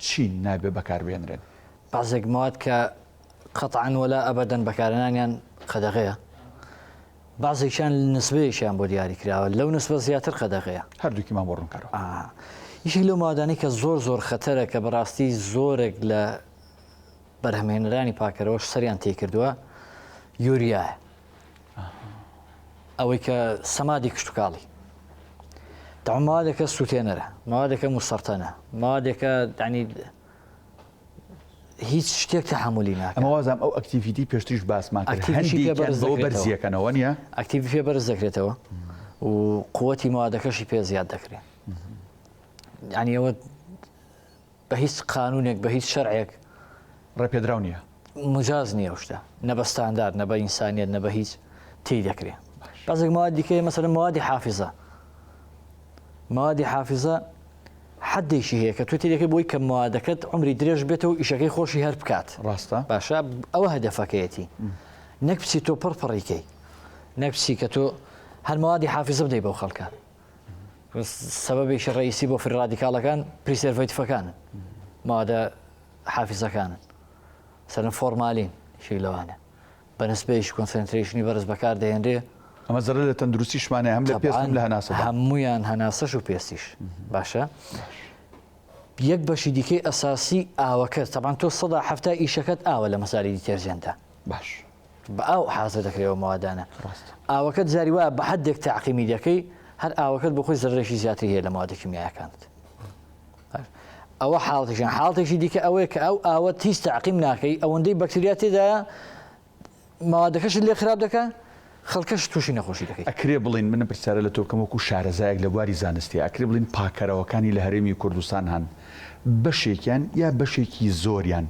چین نابێ بەکار بهێنرێن؟ بەعزێک مواد کە قەتعەن وەلا ئەبەدەن بەکارهێنانیان قەدەغەیە، بەعزێکیان نسبەیەکیان بۆ دیاری کراوە لەو نسبە زیاتر قەدەغەیە. هەردووکیمان بۆ ڕوونکەرەوە. یەکێک لەو موادانەی کە زۆر زۆر خەتەرە کە بەڕاستی زۆرێک لە بەرهەمهێنەرانی پاکەرەوەش سەریان تێکردووە یوریایە. ئەوەی کە سەمادی کشتتوکاڵی تەعام مەوادێکە سووتێنەرە مەوادێکە مسەرتەنە مەوادێکە دانی هیچ شتێک تەحملی ناکە ئەمە وازام ئەو activity پێشتریش باسمان کرد activity پێ بەرز بەوە دەکرێتەوە. بەرزیەکەنەوە نییە active پێ بەرز دەکرێتەوە و قوتی مەوادەکەشی پێ زیاد دەکرێت یعنی ئەوە بە هیچ قانونێک بە هیچ شەرعێک ڕێپێدراو نییە. مجاز نییە ئەو شتە نە بە ستاندارد نە بە ئینسانیەت نە بە هیچ تێی دەکرێ بەزێک مواد دیکەیە مەسەلەن موادی حافزە موادی حافزە حدێکی هەیە کە تۆ تێدەکەی بۆی کە موادەکەت عمری درێژ بێتەوە ئیشەکەی خۆشی هەر بکات ڕاستە باشە ئەوە هەدەفەکەیەتی نەک بچی تۆ پڕ پڕیکەی نەک بچی کە تۆ هەر موادی حافزە بدەی بەو خەڵکە سەبەبێکی ڕئیسی بۆ free radical ەکان preservative ەکانن مادە حافزەکانن سەرن فۆرمالین شێک لەوانە بە نسبەیش concentration ی بەرز بەکار دەهێنرێ ئەمە زەرەر لە تەندروستیشمانە هەم لە پێست هەم لە هەناسەدا هەمویان هەناسەش و پێستیش باشە یەک بەشی دیکەی ئەساسی ئاوەکە تەبان تۆ سەدا هەفتا ئیشەکەت ئاوە لە مەساری detergent ە باش بە ئاو حازر دەکرێ ئەو مەوادانە ڕاستە. ئاوەکەت جاری وایە بە حەدێک تەعقیمی دەکەی هەر ئاوەکەت بۆ خۆی زەرەرێکی زیاتری هەیە لە مەوادە کیمیایەکانت ئەوە حاڵتێکیان حاڵتێکی دیکە ئەوەیە کە ئەو ئاوە هیچ تەعقیم ناکەی ئەوەندەی بەکتریا تێدایە مەوادەکەشت لێ خراپ دەکا خەڵکەش تووشی نەخۆشی دەکەی. ئەکرێ بڵێین من ئەم پرسیارە لە تۆ بکەم وەکو شارەزایەک لە بواری زانستیا ئەکرێ بڵێین پاکەرەوەکانی لە هەرێمی کوردستان هەن بەشێکیان یا بەشێکی زۆریان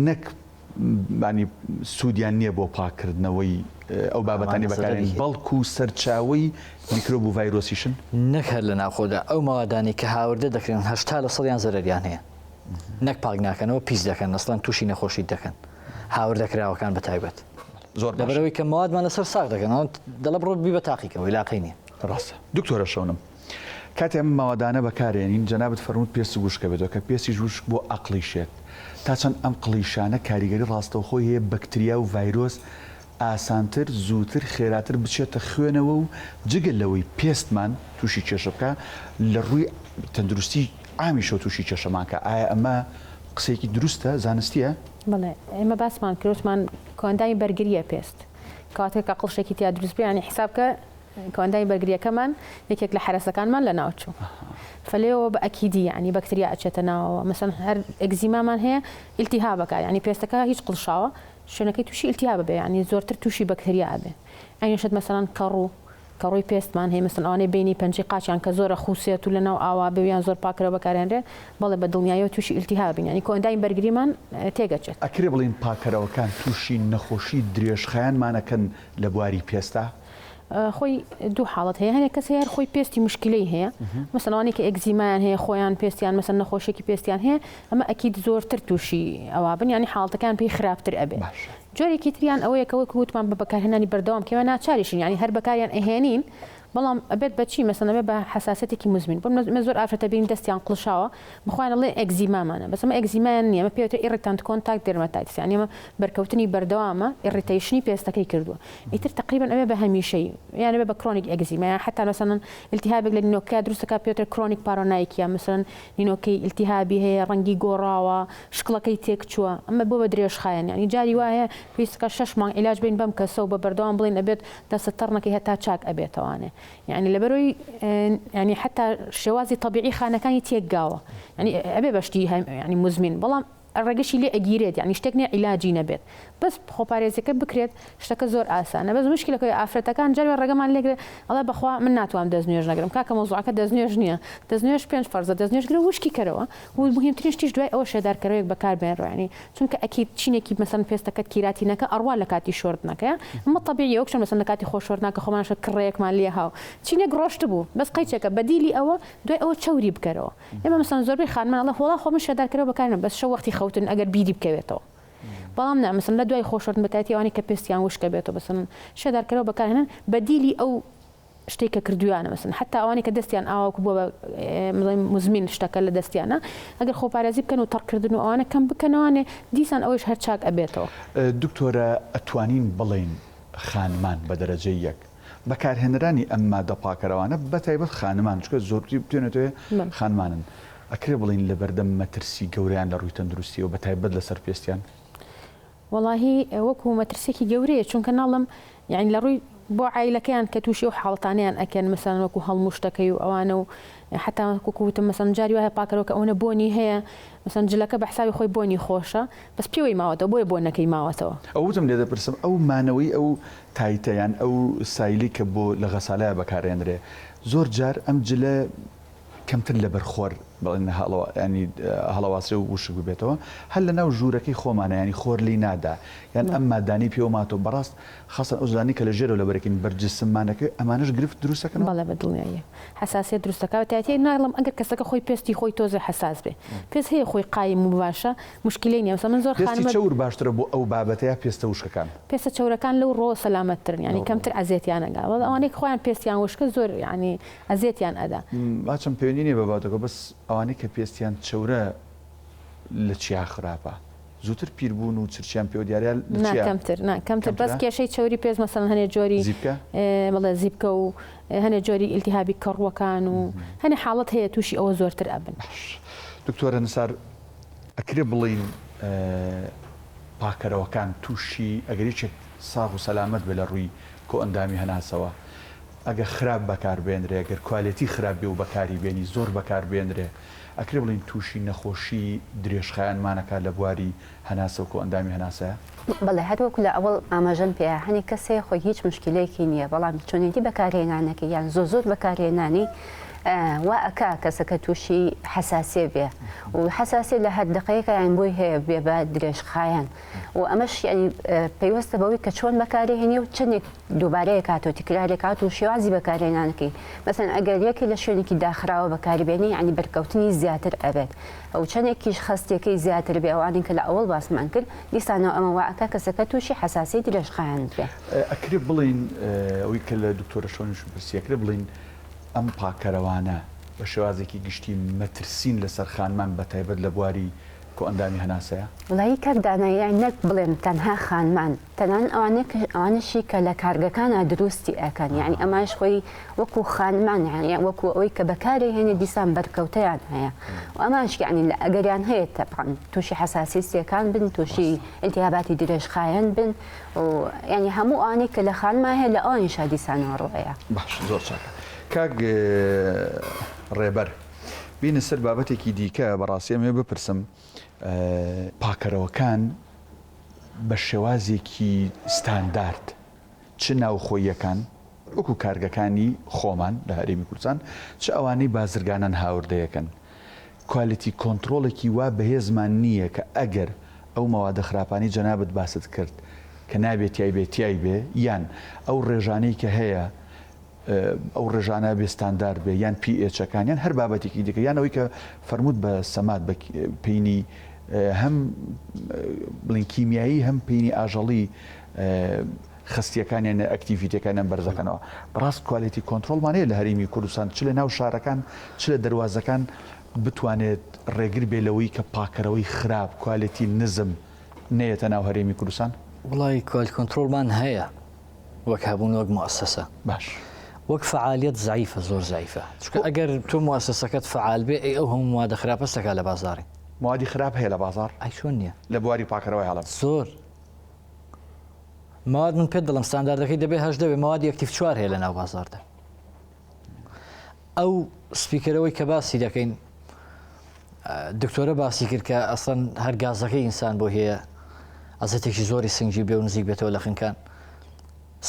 نەک یانی سوودیان نییە بۆ پاککردنەوەی ئەو بابەتانەی بەکارێن بەڵکو سەرچاوەی میکرۆب و ڤایرۆسیشن؟ نەک هەر لە ناوخۆدا ئەو مەوادانەی کە هاوردە دەکرێن 80 لە سەدیان زەرەریان هەیە نەک پاک ناکەنەوە پیس دەکەن ئەسڵەن تووشی نەخۆشیت دەکەن هاوردەکراوەکان بە تایبەت زۆر باشە. لەبەرئەوەی کە مەوادمان لەسەر ساغ دەکەن دەڵێ بڕۆ بیبە تاقیکەوە ئیلاقەی نییە. ڕاستە دکتۆرە شەونم. کاتێ ئەم مەوادانە بەکارێنین جەنابت فەرمووت پێست وشکە بێتەوە کە پێستیش وشک بوو ئەقڵیشێت تا چەند ئەم قڵیشانە کاریگەری ڕاستەوخۆی هەیە بەکتریا و ڤایرۆس ئاسانتر زووتر خێراتر بچێتە خوێنەوە و جگە لەوەی پێستمان تووشی کێشە بکا لە ڕووی تەندروستی عامیشەوە تووشی کێشەمان کا ئایا ئەمە قسەیەکی دروستە زانستیە؟ بەڵێ ئێمە باسمان کرد وتمان کۆئەندامی بەرگریە پێست کەواتە کە قڵشێکی تیا دروست بێ یانی حیساب کە کۆئەندامی بەرگریەکەمان یەکێک لە حەرەسەکانمان لەناوچوو فلێەوە بە ئەکیدی یعنی بەکتریا ئەچێتە ناوەوە مەسەن هەر ئەگزیمامان هەیە ئیلتیهابەکە یعنی پێستەکە هیچ قڵشاوە شوێنەکەی تووشی ئیلتیهاب بێ یعنی زۆرتر تووشی بەکتریا ئەبێ ئەینەشت مەسەلەن کەڕوو کەڕووی پێستمان هەیە مەسەلەن ئەوانەی بینی پەنجەی قاچیان کە زۆرە خوسێت و لەناو ئاوا بێ یان زۆر پاکەرەوە بەکارێنرێ بەڵێ بە دڵنیاییەوە تووشی ئیلتیهاب بین یعنی کۆئەندامی بەرگریمان تێگەچێت. ئەکرێ بڵێین پاکەرەوەکان تووشی نەخۆشی درێژخایەنمان ئەکەن لە بواری پێستا؟ خۆی دوو حاڵەت هەیە هەنێک کەس هەیە هەر خۆی پێستی مشکلەی هەیە مەسەن ئەوانەی کە ئێگزیمایان هەیە خۆیان پێستیان مەسەن نەخۆشیەکی پێستیان هەیە ئەمە ئەکید زۆرتر تووشی ئەوە بن یانی حاڵەتەکان پێی خراپتر ئەبێ باشە. جۆرێکی تریان ئەوەیە کە وەکو وتمان بە بەکارهێنانی بەردەوام کە ئێمە ناچاریشین یانی هەر بەکاریان ئەهێنین بەڵام ئەبێت بە چی مەسەن ئەبێت بە حەساسیەتێکی موزمین بۆ من زۆر ئافرەت ئەبینین دەستیان قڵشاوە بە خۆیان ئەڵێن ئێگزیمامانە بەس ئەمە ئێگزیمایان نییە ئەمە پێی وترێ irritant contact dermatitis یانی ئەمە بەرکەوتنی بەردەوامە irritation ی پێستەکەی کردووە ئیتر تەقریبەن ئەبێ بە هەمیشەیی یان ئەبێ بە chronic eczema یان حەتا مەسەلەن ئیلتیهابێک لە نینۆکەیا دروست دەکات پێی وترێ chronic paronychia مەسەلەن نینۆکەی ئیلتیهابی هەیە ڕەنگی گۆڕاوە شکڵەکەی تێکچووە ئەمە بۆ بە درێژخایەن یانی جاری وا هەیە پێویست دەکات شەش مانگ عیلاج بەین بەم کەسە و بە بەردەوام بڵێین ئەبێت دەستت تەڕ نەکەی هەتا چاک ئەبێتەوانێ یانی لەبەرەوەی یانی حەتا شێوازی تەبیعی خانەکانی تێکگاوە یانی ئەبێ بە شتی یانی موزمین بەڵام ڕێگەشی لێ ئەگیرێت یانی شتێک نیە عیلاجی نەبێت بەس خۆپارێزیەکە بکرێت شتەکە زۆر ئاسانە بەس مشکلەکە ئافرەتەکان جارێ ڕێگەمان لێگرێ ئەڵێ بەخوا من ناتوانم دەست نوێژ نەگرم کاکە مەوزوعەکە دەست نوێژ نیە دەست نوێژ پێنج فەرزە دەست نوێژ گرە وشکی کەرەوە و مهمترین شتیش دوای ئەوە شێدارکەرەوەیەک بەکار بێنرەوە یانی چونکە ئەکید چینێکی مەسەن پێستەکەت کیراتینەکە ئەڕوا لە کاتی شۆردنەکەیا ئەمە تەبیعیە وەک چۆن مەسەن لە کاتی خۆ شۆردنا کە خۆمان شە کڕەیەکمان لێ هاو چینێک ڕۆشتبوو بەس قەیچێکە بەدیلی ئەوە دوای ئەوە چەوری بکەرەوە ئێمە مەسەن زۆربەی خانمان ئەڵێ وەڵا خۆ من شێدارکەرەوە بەکار بەس شەو وەختی خەوتن ئەگەر بیری بکەوێتەوە بەڵام نا مەسەن لە دوای خۆ شۆردن بەتایبەتی ئەوانەی کە پێستیان وشکە بێتەوە مەسەن شێدارکەرەوە بەکارهێنن بەدیلی ئەو شتەی کە کردویانە مەسەن حەتا ئەوانەی کە دەستیان ئاواکو بووە بە بڵێن موزمین شتەکە لە دەستیانە ئەگەر خۆپارێزی بکەن و تەڕکردن و ئەوانە کەم بکەنەوانێ دیسان ئەوەیش هەر چاک ئەبێتەوە. دکتۆرە ئەتوانین بڵێین خانمان بە دەرەجەی یەک بەکارهێنەرانی ئەم مادە پاکەرەوانە بەتایبەت خانمان چونکە زۆرتری بتوێنێتەوە خانمانن ئەکرێ بڵێین لەبەردەم مەترسی گەورەیان لە ڕووی تەندروستیەوە بەتایبەت لەسەر پێستیان؟ وەڵاهی وەکو مەترسیەکی گەورەیە چونکە ناڵم یانی لە ڕووی بۆ عایلەکەیان کە تووشی ئەو حاڵەتانەیان ئەکەن مەسەلەن وەکو هەڵموشتەکەی و ئەوانە و حتا وەکو وتم مەسەلەن جاری وایە پاکەرەوە کە ئەوەنە بۆنی هەیە مەسەلەن جلەکە بە حسابی خۆی بۆنی خۆشە بەس پێوەی ماوەتەوە بۆیە بۆنەکەی ماوەتەوە. ئەو وتم لێ دەپرسم ئەو مانەوەی ئەو تایتە یان ئەو سایلەی کە بۆ لە غەسالەیا بەکارئێنرێ زۆر جار ئەم جلە کەمتر لەبەر خۆر بڵێن هەڵەوە ینی هەڵەواسرێ و وشک ببێتەوە هەر لە ناو ژوورەکەی خۆمانە ینی خۆر لی نادا یان ئەم مادانەی پێوە ماتەوە بەڕاست خاصەن ئەو جلانەی کە لە ژێرەوە لەبەرەکەین بەر جسممانەکەی ئەمانەش گرفت دروست دەکەنەوە؟ بەڵێ بە دڵنیاییە حەساسیەت دروست دەکات بە تایبەتی ناڵێم ئەگەر کەسەکە خۆی پێستی خۆی تۆزێ حەساس بێ پێست هەیە خۆی قایم و باشە موشکیلەی نیە مەسەلەن من زۆر پێستی خانمە چەور باشترە بۆ ئەو بابەتە یا پێستە وشکەکان؟ پێستە چەورەکان لەو ڕۆوە سەلامەتترن یانی لەو ڕۆوە. کەمتر ئەزێتیان ئەگا بەڵام ئەوانەی کە خۆیان پێستیان وشکە زۆر یانی ئەزێتیان ئەدا. باچم پەیوەندی نیە بە بابەتەکەوە بەس ئەوانەی کە پێستیان چەورە لە چیا خراپە زووتر پیر بوون و چرچیان پێوە دیارە یا لە نا چیا کەمتر نا کەمتر بەس کەمترە؟ کێشەی چەوری پێست مەسەلەن هەنێ جۆری زیپکە؟ بەڵێ زیپکە و هەنێ جۆری ئیلتیهابی کەڕووەکان و هەنێ حاڵەت هەیە تووشی ئەوە زۆرتر ئەبن. باش دکتۆرە نسار ئەکرێ بڵێین پاکەرەوەکان تووشی ئەگەر یەکێک ساغ و سەلامەت بێ لە ڕووی کۆئەندامی هەناسەوە ئەگەر خراپ بەکار بێنرێ، گەر کوالێتی خراپ بێ و بەکاری بێنی زۆر بەکار بێنرێ، ئەکرێ بڵێین تووشی نەخۆشی درێژخایەنمان ئەکات لە بواری هەناسە و کۆئەندامی هەناسەیا؟ بەڵێ هەر وەکو لە ئەوەڵ ئاماژەم پێیا هەنێک کەس هەیە خۆی هیچ موشکیلەیەکی نییە بەڵام چۆنێتی بەکارهێنانەکەی یان زۆر زۆر بەکارهێنانی وا ئەکا کەسەکە تووشی حەساسیە بێ و حەساسیە لە هەر دەقەیەکا یان بۆی هەیە بێ بە درێژخایەن و ئەمەش یانی پەیوەستە بەوەی کە چۆن بەکارێهێنی و چەندێک دووبارەیە کات و تکرارێ کات و شێوازی بەکارهێنانەکەی مەسەن ئەگەر یەکێ لە شوێنێکی داخراوە بەکاری بێنی یانی بەرکەوتنی زیاتر ئەبێت و چەندێکیش خەستیەکەی زیاتر بێ ئەوانەی کە لە ئەوەڵ باسمان کرد دیسانەوە ئەمە وا ئەکا کەسەکە تووشی حەساسیەی درێژخایەن بێ. ئەکرێ بڵێین ئەوەی کە لە دکتۆرە شۆنیشم پرسی ئەکرێ بڵێین ئەم پاکەرەوانە بە شێوازێکی گشتی مەترسین لەسەر خانمان بەتایبەت لە بواری کۆئەندامی هەناسەیە؟ وەڵایی کاک دانا یانی نەک بڵێم تەنها خانمان تەنانەت ئەوانەی کە ئەوانەشی کە لە کارگەکانا دروستی ئەکەن یانی ئەمانش خۆی وەکو خانمان یانی وەکو ئەوەی کە بەکاری هێنێ دیسان بەرکەوتەیان هەیە و ئەمانش یانی لە ئەگەریان هەیە تەبعەن تووشی حەساسی سیەکان بن تووشی ئیلتیهاباتی درێژخایەن بن و یانی هەموو ئەوانەی کە لە خانما هەیە لە ئەوانیشا دیسانەوە ڕوئەیا. باش زۆر چاکە کاک ڕێبەر. بینە سەر بابەتێکی دیکە بەڕاستی ئەمەوێ بپرسم پاکەرەوەکان بە شێوازێکی ستاندارد چ ناوخۆییەکان وەکو کارگەکانی خۆمان لە هەرێمی کوردستان چ ئەوانەی بازرگانان هاوردەیەکەن quality control ێکی وا بەهێزمان نییە کە ئەگەر ئەو مەوادە خراپانەی جەنابت باست کرد کە نابێ تیای بێ تیای بێ یان ئەو ڕێژانەی کە هەیە. ئەو ڕێژانە بێ ستاندارد بێ یان pH ەکان یان هەر بابەتێکی دیکە یان ئەوەی کە فەرمووت بە سەماد بە پینی هەم بڵین کیمیایی هەم پینی ئاژەڵی خستیەکانیان activity ەکانیان بەرزەکەنەوە بەڕاست quality control مان هەیە لە هەرێمی کوردستان چ لە ناو شارەکان چ لە دەروازەکان بتوانێت ڕێگر بێ لەوەی کە پاکەرەوەی خراپ quality نزم نەیەتە ناو هەرێمی کوردستان؟ وەڵای quality control مان هەیە وەک هەبوون وەک موئەسەسە باش وەک فەعالیەت زەعیفە زۆر زەعیفە چونکە ئەگەر تۆ موئەسەسەکەت فەعال بێ ئەی ئەو هەموو موادە خراپە سەکا لە بازاڕی. موادی خراپ هەیە لە بازاڕ؟ ئەی چۆن نییە؟ لە بواری پاکەرەوەی هەڵم. زۆر مواد من پێت دەڵێم ستانداردەکەی دەبێ 18 بێ موادی active چوار هەیە لە ناو بازاڕدا. ئەو سپیکەرەوەی کە باسی دەکەین دکتۆرە باسی کرد کە ئەسڵەن هەر گازەکەی ئینسان بۆ هەیە ئەزێتێکی زۆری سنگی بێ و نزیک بێتەوە لە خنکان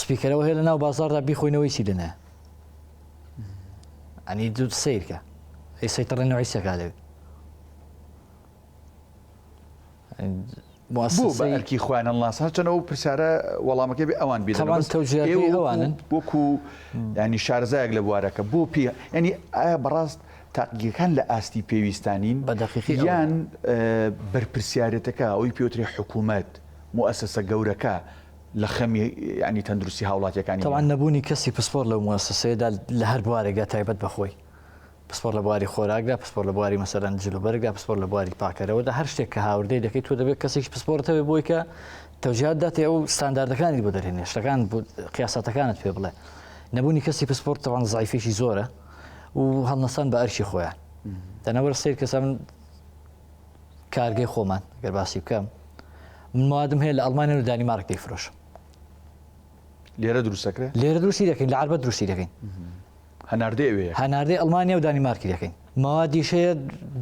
سپیکەرەوە هەیە لە ناو بازاردا بیخۆینەوەی چی لەنە ئەنی دوو سیرکە ئەی سەیتەڕی نوعی سەکا لەوێ بۆ بە ئەرکی خۆیان هەڵناسن هەرچەند ئەو پرسیارە وەڵامەکەی بێ ئەوان بیدەنەوە بەس ئێوە ئەوانن وەکو ینی شارەزایەک لە بوارەکە بۆ پێ ینی ئایا بەڕاست تاقیگەکان لە ئاستی پێویستانین بە دەقیقی یان بەرپرسیارێتەکە ئەوەی پێوترێ حکوومەت موئەسەسە گەورەکە لە خەمی ینی تەندروستی هاوڵاتیەکانی تەوان نەبوونی کەسی پسپۆر لەو موئەسەسەیەدا لە هەر بوارێکدا تایبەت بە خۆی پسپۆر لە بواری خۆراکدا، پسپۆر لە بواری مەسەلەن جلوبەرگدا، پسپۆر لە بواری پاکەرەوەدا، هەر شتێک کە هاوردەی دەکەیت تۆ دەبێت کەسێکی پسپۆرت هەبێت بۆی کە تەوجیهات داتێ ئەو ستانداردەکانی بۆ دەرهێنێ شتەکان قیاساتەکانت پێ بڵێ نەبوونی کەسی پسپۆر تەوان زایفێکی زۆرە و هەڵنەسان بە ئەرکی خۆیان دەنەوەر سیر کەسە من کارگەی خۆمان گەر باسی بکەم من موادم هەیە لە ئەڵمانیا و دانیمارک دەیفرۆشم لێرە دروستەکرێ لێرە دروستی دەکەین لە عربە دروستی دەکەین هەناردەی ئەوێ یەکەن. هەناردەی ئەڵمانیا و دانیمارکی دەکەین. مەوادیش هەیە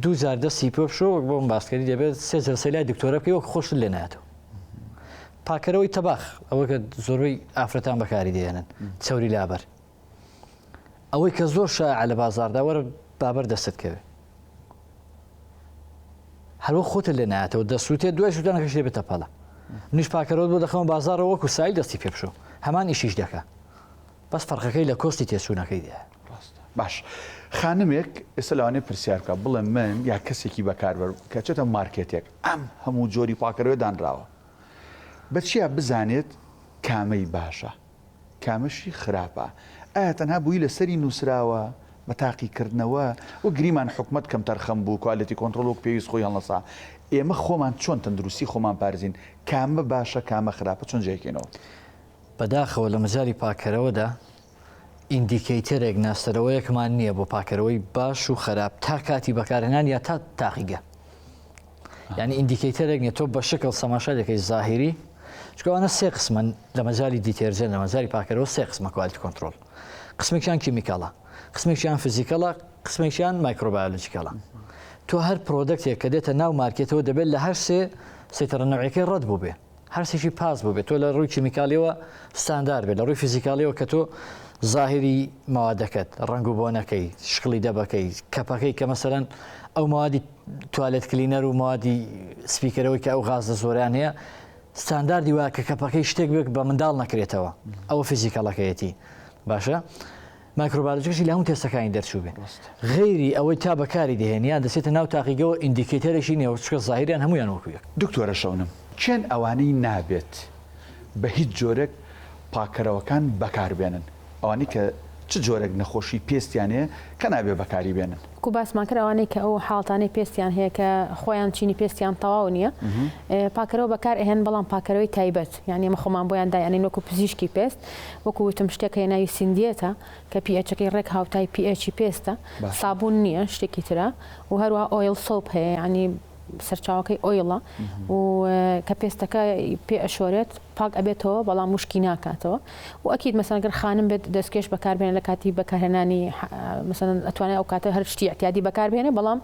دوو جار دەستی پێ بشۆ وەک بۆم باسکەری دەبێت سێ جەلسەی لای دکتۆرە بکەی وەک خۆشت لێ نایەتەوە. پاکەرەوەی تەباخ ئەوە کە زۆربەی ئافرەتان بەکاری دێنن چەوری لابەر ئەوەی کە زۆر شایع لە بازاردا وەرە بابەر دەستت کەوێ هەروە خۆتە لێ نایەتەوە دەسووتێ دوای سووتانەکەش لێ بێتە پەڵە منیش پاکەرەوە بۆ دەخەمە بازارەوە وەکو سایل دەستی پێ بشۆ هەمان ئیشیش دەکا بەس فەرقەکەی لە cost ی تێچوونەکەی دایە. ڕاستە باش خانمێک ئێستا لەوانەیە پرسیار بکات بڵێ من یا کەسێکی بەکاربەر کە چێتە مارکێتێک ئەم هەموو جۆری پاکەرەوە دانراوە بە چیا بزانێت کامەی باشە کامەشی خراپە ئایا تەنها بووی لەسەری نووسراوە بە تاقیکردنەوە و گریمان حکومەت کەمتەرخەم بوو quality control وەک پێویست خۆی هەڵنەسا ئێمە خۆمان چۆن تەندروستی خۆمان پارزین کامە باشە کامە خراپە چۆن جیاکەینەوە؟ بەداخەوە لە مەجالی پاککەرەوەدا indicator ێک ناسەرەوەیەکمان نییە بۆ پاکەرەوەی باش و خراپ تا کاتی بەکارهێنان یا تا تاقیگە یعنی indicator ێک نیە تۆ بە شکڵ سەماشا دەکەی زاهیری چکەوانە سێ قسمن لە مەجای detergent لە مەجای پاکەرەوە سێ قسمە quality control قسمێکیان chemical ە قسمێکیان physical ە قسمێکیان microbiological ە تۆ هەر product ێک کە دێتە ناو مارکێتەوە دەبێت لە هەر سێ سەیتەڕە نەوعەکەی ڕەت بوو بێ هەرسێکی pass بووبێت تۆ لە ڕووی کیمیکالیەوە ستاندار بێت لە ڕووی فیزیکالیەوە کە تۆ زاهری مەوادەکەت ڕەنگ و بۆنەکەی شکڵی دەبەکەی کەپەکەی کە مەسەرەن ئەو موادی toilet cleaner و موادی سپیکەرەوەی کە ئەو غازە زۆریان هەیە ستانداردی وایە کە کەپەکەی شتێک بێت بە منداڵ نەکرێتەوە ئەوە physical ەکەیەتی باشە microbiology کەشی لە هەموو تێستەکانی دەرچوو بێ غەیری ئەوەی تا بەکاری دەهێنی یان دەچێتە ناو تاقیگەوە indicator ێکی نیە چونکە زاهیریان هەموویان وەکو یەک. دکتۆرە شەونم کێن ئەوانەی نابێت بە هیچ جۆرێک پاکەرەوەکان بەکار بێنن ئەوانەی کە چ جۆرێک نەخۆشی پێستیان هەیە کە نابێ بەکاری بێنن؟ وەکو باسمان کرد ئەوانەی کە ئەو حاڵەتانەی پێستیان هەیە کە خۆیان چینی پێستیان تەواو نییە پاکەرەوە بەکار ئەهێن بەڵام پاکەرەوەی تایبەت یانی ئێمە خۆمان بۆیان دایئەنێین وەکو پزیشکی پێست وەکو وتم شتێک هەیە ناوی سیندیێتە کە pH ەکەی ڕێک هاوتای pH ی پێستە سابوون نییە شتێکی ترە و هەروەها oil soap هەیە یانی سەرچاوەکەی oil ە و کە پێستەکە پێ ئەشۆرێت پاک ئەبێتەوە بەڵام وشکی ناکاتەوە و ئەکید مەسەن گەر خانم بێت دەستکێش بەکاربێنە لە کاتی بەکارهێنانی مەسەن ئەتوانێت ئەو کاتە هەر شتی اعتیادی بەکاربێنێ بەڵام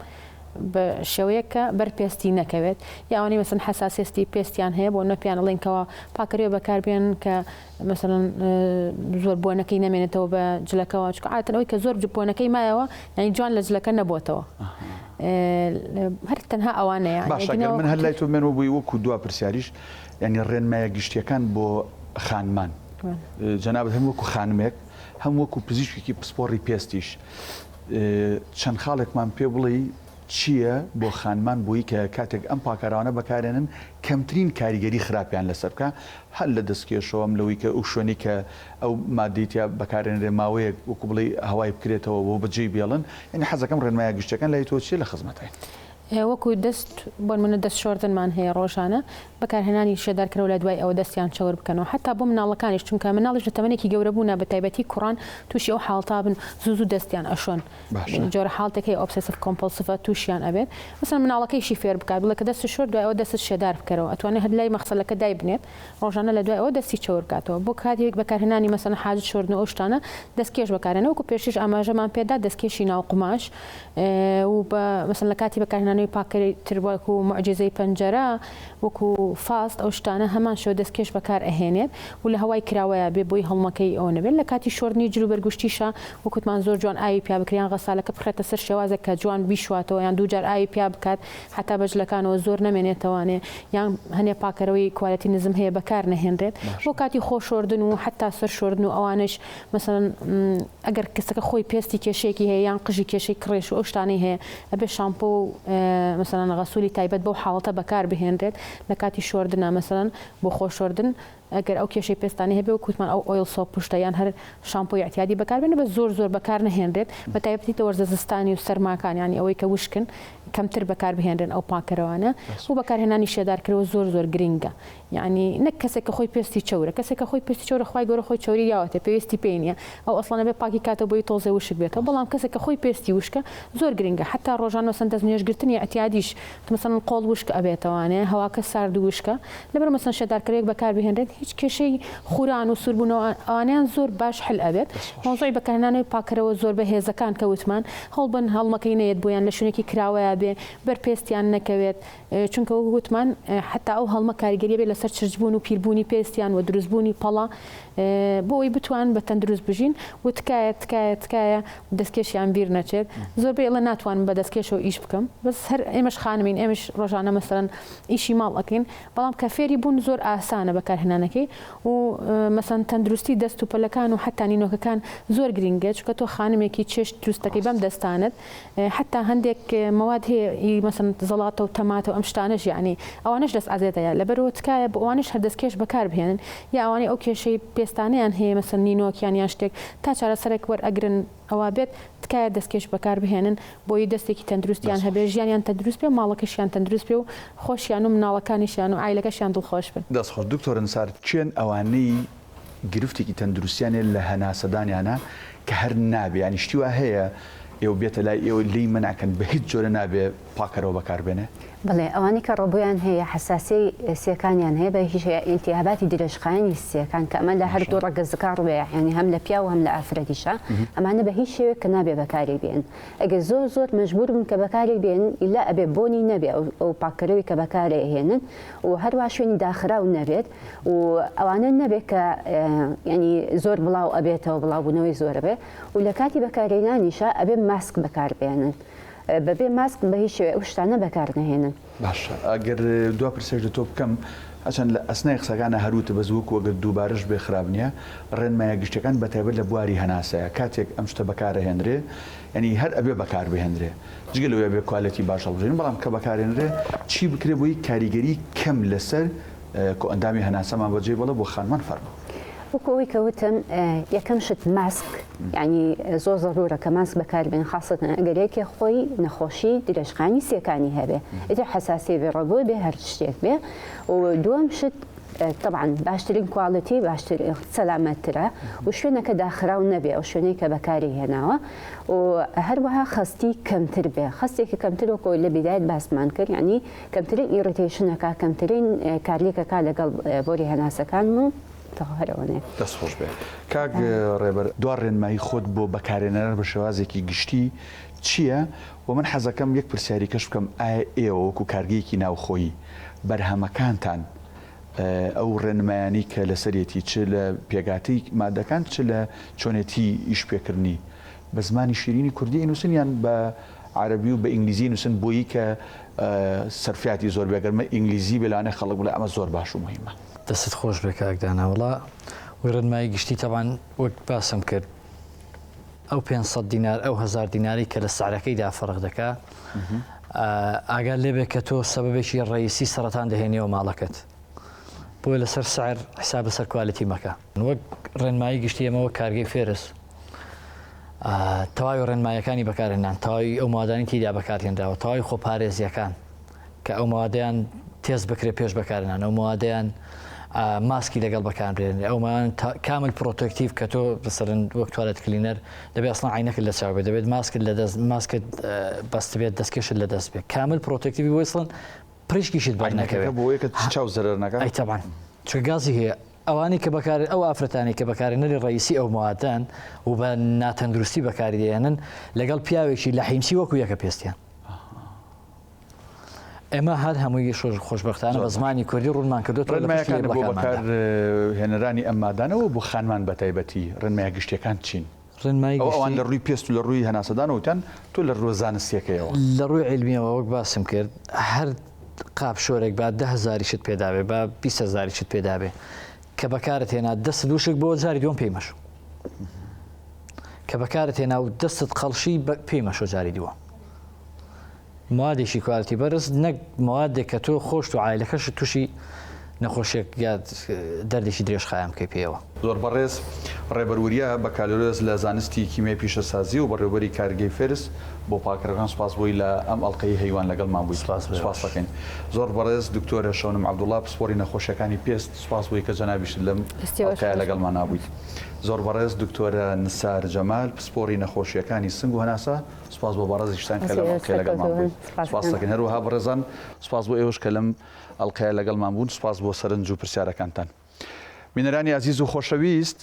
بە شێوەیەک کە بەر پێستی نەکەوێت یا ئەوانەی مەسەن حەساسیەتی پێستیان هەیە بۆ نە پێیان ئەڵێن کەوا پاکەرەوە بەکاربێن کە مەسەلەن زۆر بۆنەکەی نەمێنێتەوە بە جلەکەوە چونکە عادەتەن ئەوەی کە زۆر بۆنەکەی مایەوە یانی جوان لە جلەکە نەبۆتەوە هەر تەنها ئەوانەیە باشە گەر من هەر لای تۆ بمێنەوە بووی وەکو دوا پرسیاریش یعنی ڕێنمایە گشتیەکان بۆ خانمان جەنابت هەم وەکو خانمێک. هەم وەکو پزیشکێکی پسپۆڕی پێستیش چەند خاڵێکمان پێ بڵێی چییە بۆ خانمان بۆی کە کاتێک ئەم پاکەرانە بەکارێنن کەمترین کاریگەری خراپیان لەسەر بکە هەر لە دەستکێشەوەم لەوەی کە ئەو شوێنی کە ئەو مادەی تیا بەکارێنرێ ماوەیەک وەکو بڵێی هەوای بکرێتەوە بۆ بەجێی بێڵن یانی حەزەکەم ڕێنمایە گشتیەکان لای تۆ چیە لە خزمەتاین. وەکو دەست بۆنمونە دەست شۆردنمان هەیە ڕۆژانە بەکارهێنانی شێدارکەرەوە لە دوای ئەوە دەستیان چەور بکەنەوە حەتا بۆ مناڵەکانیش چونکە مناڵیش لە تەمەنێکی گەورە بوونا بە تایبەتی کوڕان تووشی ئەو حاڵتا بن زوو زوو دەستیان ئەشۆن جۆرە حاڵتێک هەیە obsessive compulsive تووشیان ئەبێت مەسەن مناڵەکەیشی فێر بکات بڵێ کە دەستت شۆرد دوای ئەوە دەستت شێدار بکەرەوە ئەتوانێت هەر لای مەخسەلەکە دایبنێت ڕۆژانە لە دوای ئەوە دەستی چەور بکاتەوە بۆ کاتێک بەکارهێنانی مەسەن حاجت شۆردن و ئەو شتانە دەستکێش بەکارهێنە وەکو پێشتریش ئاماژەمان پێدا دەستکێشی ناو قوماش و بە مەسەن لە کاتی بەکارهێنانەوەی پاکەری تر وەکو موعجیزەی پەنجەرە وەکو فاست ئەو شتانە هەمان شێوە دەستکێش بەکار ئەهێنێت و لە هەوای کراوەیا بێ بۆی هەڵمەکەی ئەوە نەبێت لە کاتی شۆردنی جلوبەرگ و شتیشا وەک وتمان زۆر جوان ئاوی پیا بکرێ یان غەسالەکە بخرێتە سەر شێوازێک کە جوان بیشواتەوە یان دووجار ئاوی پیا بکات هەتا بە جلەکانەوە زۆر نەمێنێتەوانێ یان هەنێ پاکەرەوەی quality نزم هەیە بەکار نەهێنرێت بۆ کاتی خۆ شۆردن و حەتا سەر شۆردن و ئەوانەش مەسەلەن ئەگەر کەسەکە خۆی پێستی کێشەیەکی هەیە یان قژی کێشەی کڕێش و ئەو شتانەی هەیە ئەبێ شامپۆ و مەسەلەن غەسولی تایبەت بەو حاڵەتە بەکار بهێنرێت لە کاتی شۆردنا مەسەلەن بۆ خۆ شۆردن ئەگەر ئەو کێشەی پێستانی هەبێ وەک وتمان ئەو oil soap پشتە یان هەر شامپۆی ئیعتیادی بەکار بێنە بەس زۆر زۆر بەکار نەهێنرێت بە تایبەتی لە وەرزە زستانی و سەرماکان یانی ئەوەی کە وشکن کەمتر بەکار بهێنرێن ئەو پاکەرەوانە و بەکارهێنانی شێدارکەرەوە زۆر زۆر گرینگە یانی نەک کەسێک کە خۆی پێستی چەورە کەسێک کە خۆی پێستی چەورە خوای گەورە خۆی چەوری یاوەتێ پێویستی پێی نییە ئەو ئەسڵەن ئەبێ پاکی کاتەوە بۆی تۆزێ وشک بێتەوە بەڵام کەسێک کە خۆی پێستی وشکە زۆر گرینگە حەتا ڕۆژان مەسەن دەست نوێژگرتنی ئیعتیادیش مەسەن قۆڵ وشک ئەبێتەوانێ هەواکە سارد و وشکە لەبەر مەسەن شێدارکەرەوەیەک بەکار بهێنرێت هیچ کێشەی خوران و سووربوونەوە ئەوانەیان زۆر باش حل ئەبێت مەوزوعی بەکارهێنانەوەی پاکەرەوە زۆر بەهێزەکان کە وتمان هەوڵبەن هەڵمەکەی نەیەت بۆیان لە شوێنێکی کراوەیا بێ بەر پێستیان نەکەوێت چونکە وەک وتمان حەتا ئەو هەڵمە کاریگەری ئەبێت لەسەر چرچبوون و پیربوونی پێستیان و دروستبوونی پەڵە بۆ ئەوەی بتوانن بە تەندروست بژین و تکایە تکایە تکایە دەستکێشیان بیر نەچێت زۆربەی ئەڵێن ناتوانم بە دەستکێشەوە ئیش بکەم بەس هەر ئێمەش خانمین ئێمەش ڕۆژانە مەسەلەن ئیشی ماڵ ئەکەین بەڵام کە فێری بوون زۆر ئاسانە بەکارهێنانەکەی و مەسەن تەندروستی دەست و پەلەکان و حەتا نینۆکەکان زۆر گرینگە چونکە تۆ خانمێکی چێشت دروست دەکەی بەم دەستانت حەتا هەندێک مەواد هەیە ئی مەسەن زەڵاتە و تەماتە و ئەم شتانەش یەعنی ئەوانەش دەست عەزێتەیە لەبەرئەوە تکایە بۆ ئەوانەش هەر دەستکێش بەکار بهێنن یا ئەوانەی ئەو کێشەی پێستانەیان هەیە مەسەن نینۆکیان یان شتێک تا چارەسەرێک وەرئەگرن ئەوا بێت تکایە دەستکێش بەکار بهێنن بۆی دەستێکی تەندروستیان دەست هەبێ خۆش. ژیانیان تەندروست بێ و ماڵەکەشیان تەندروست بێ و خۆشیان و مناڵەکانیشیان و عایلەکەشیان دڵخۆش بن. دەست خۆش دکتۆر انصار کێن ئەوانەی گرفتێکی تەندروستیان هەیە لە هەناسەدانیانا کە هەر نابێ یانی شتی وا هەیە ئێوە بێتە لای ئێوە لێی مەنع کەن بە هیچ جۆرە نابێ پاکەرەوە بەکار بێنێ؟ بەڵێ ئەوانەی کە ڕەبۆیان هەیە حەساسیەی سیەکانیان هەیە بە هیچ ئیلتیهاباتی درێژخایەنی سیەکان کە ئەمە لە باشە هەردوو ڕەگەزەکە ڕووەیە یانی هەم لە پیاو و هەم لە ئافرەتیشا ئەمانە بە هیچ شێوەیەک کە نابێ بەکاری بێن ئەگەر زۆر زۆر مەجبور بن کە بەکاری بێن ئیلا ئەبێ بۆنی نەبێ ئەو ئەو پاککەرەوەی کە بەکارێ ئەهێنن و هەروا شوێنی داخراو نەبێت و ئەوانە نەبێت کە یانی زۆر بڵاو ئەبێتەوە بڵاوبوونەوەی زۆر ئەبێ و لە کاتی بەکارهێنانیشا ئەبێ ماسک بەکاربێنن بەبێ ماسک بە هیچ شێوەیەک ئەو شتانە بەکار نەهێنن. باشە ئەگەر دوا پرسیاش لە تۆ بکەم هەرچەند لە ئەسنای قسەکانا هەر وتت بەس وەکو ئەگەر دووبارەش بێ خراپ نیە ڕێنمایە گشتیەکان بەتایبەت لە بواری هەناسەیە کاتێک ئەم شتە بەکارئەهێنرێ یانی هەر ئەبێ بەکار بهێنرێ جگە لەوەی ئەبێ quality باش هەڵبژێرین بەڵام کە بەکارێنرێ چی بکرێ بۆی کاریگەری کەم لەسەر کۆئەندامی هەناسەمان بەجێ بڵێ بۆ خانمان فەرموو. وەکو ئەوەی کە وتم یەکەم شت ماسک یانی زۆر زەرورە کە ماسک بەکاربێن خاسەتەن ئەگەر یەکێ خۆی نەخۆشی درێژخایەنی سیەکانی هەبێ ئیتر حەساسیە بێ ڕەبۆ بێ هەر شتێک بێ و دووەم شت طبعا باشترین quality باشتر سەلامەتترە و شوێنەکە داخراو نەبێ ئەو شوێنەی کە بەکاری هێناوە و هەروەها خەستی کەمتر بێ خەستێکی کەمتر وەکو لە بیدایەت باسمان کرد یعنی کەمترین irritation ەکە کەمترین کارلێکەکە لەگەڵ بۆری هەناسەکان و تەواو هەر ئەوەنەیە. دەست خۆش بێ کاک ڕێبەر دوا ڕێنمایی خۆت بۆ بەکارهێنەران بە شێوازێکی گشتی چییە؟ وە من حەزەکەم یەک پرسیاری کەش بکەم ئایا ئێوە وەکو کارگەیەکی ناوخۆیی بەرهەمەکانتان ئەو ڕێنمایانەی کە لەسەرێتی چ لە پێکهاتەی مادەکان چ لە چۆنێتی ئیش پێکردنی بە زمانی شیرینی کوردی ئەینوسن یان بە عەرەبی و بە ئینگلیزی ئەینوسن بۆیی کە سەرفیاتی زۆر بێ گەر ئینگلیزی بێ لەوانەیە خەڵک بڵێ ئەمە زۆر باش و موهیمە. دەستت خۆش بێ کاک دانا وەڵا وەی ڕێنمایی گشتی تەبعەن وەک باسم کرد. ئەو 500 دینار ئەو هزار دیناری کە لە سعرەکەیدا فەرق دەکا ئاگات لێبێ کە تۆ سەبەبێکی ڕئیسی سەرەتان دەهێنیەوە ماڵەکەت بۆیە لەسەر سعر حساب لەسەر quality مەکە. وەک ڕێنمایی گشتی ئێمە وەک کارگەی فێرس تەواوی ڕێنماییەکانی بەکارهێنان، تەواوی ئەو موادانەی تێیدا بەکارهێنراوە، تەواوی خۆپارێزییەکان کە ئەو موادەیان تێست بکرێت پێش بەکارهێنان، ئەو موادەیان ماسکی لەگەڵ بەکاربهێنرێت، ئەو موادەیان کامل protective کە تۆ مەسەلەن وەک toilet cleaner دەبێت ئەسڵەن عەینەکت لە چاو بێت، دەبێت ماسکت لە دەست ماسکت بەستبێت، دەستکێشت لە دەست بێت، کامل protective ی بۆی ئەسڵەن پریشکیشت بەر نەکەوێت. عەینەکەکە بۆیە کە چاو زەرەر نەکات؟ ئەی تەبعەن چونکە گازی هەیە. ئەوانەی کە بەکار ئەو ئافرەتانەی کە بەکارهێنەری ڕەئیسی ئەو مەوادەن و بە ناتەندروستی بەکاری دەهێنن لەگەڵ پیاوێکی لە حیمسی وەکو یەکە پێستیان. ئێمە هەر هەمووی خۆشبەختانە بە زمانی کوردی ڕوونمان کردووەتەوە لە پشتی ڕێنمایەکان بۆ لەیبڵەکانماندا. بەکارهێنەرانی ئەم مادانە و بۆ خانمان بە تایبەتی ڕێنمایە گشتیەکان چین؟ ڕێنمایی ئەوە ئەوان گشتی. لە ڕووی پێست و لە ڕووی هەناسەدانەوە وتیان، تۆ لە ڕووە زانستیەکەیەوە. لە ڕووی عیلمیەوە وەک باسم کرد هەر قاپ شۆرێک با دە هەزاریشت پێدابێ با 20 هەزاریشت پێدابێ کە بەکارت هێنا دەستت وشک بۆ جاری دووەم پێی مەشۆ کە بەکارت هێنا و دەستت قەڵشی پێی مەشۆ جاری دووەم موادێکی quality بەرز نەک موادێک کە تۆ خۆشت و عایلەکەشت تووشی نەخۆشیەک یا دەردێکی درێژخایەن بکەی پێیەوە. زۆر بەڕێز ڕێبەر وریا بەکالۆریۆس لە زانستی کیمیای پیشەسازی و بەڕێوەبەری کارگەی فێرس بۆ پاکەرەکان سوپاس بۆی لە ئەم ئەڵقەی هەیوان لەگەڵمان بوویت سوپاس بۆ سوپاس ئێوەش. دەکەین. زۆر بەڕێز دکتۆرە شەونم عەبدوڵا پسپۆری نەخۆشیەکانی پێست سوپاس بۆی کە جەنابیشت لەم دەستی ئێوەش ئەڵقەیە خۆش بێت. لەگەڵمانا بوویت. زۆر بەڕێز دکتۆرە نسار جەمال پسپۆری نەخۆشیەکانی سنگ و هەناسە سوپاس بۆ بەڕێزیشتان کە لەم ئەڵقەیە لەگەڵمان بوون. سوپاس دەکەین. هەروەها بەڕێزان سوپاس بۆ ئێوەش کە لەم ئەڵقەیە لەگەڵمان بوون. سوپاس بۆ سەرنج و پرسیارەکانتان. بینەرانی ئازیز و خۆشەویست،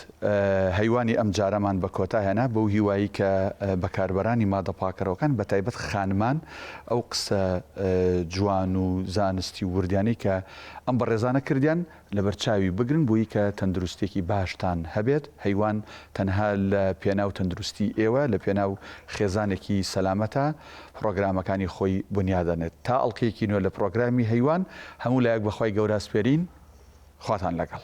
هەیوانی ئەم جارەمان بە کۆتا هێنا، بەو هیوایی کە بەکاربەرانی مادە پاکەرەوەکان بە تایبەت خانمان ئەو قسە جوان و زانستی و وردیانەی کە ئەم بەڕێزانە کردیان لەبەرچاوی بگرن بۆی کە تەندروستیەکی باشتان هەبێت، هەیوان تەنها لە پێناو تەندروستی ئێوە، لە پێناو خێزانێکی سەلامەتە پڕۆگرامەکانی خۆی بنیادەنێت. تا ئەڵقەیەکی نوێ لە پڕۆگرامی هەیوان، هەموو لایەک بە خوای گەورە ئەسپێرین، خواتان لەگەڵ.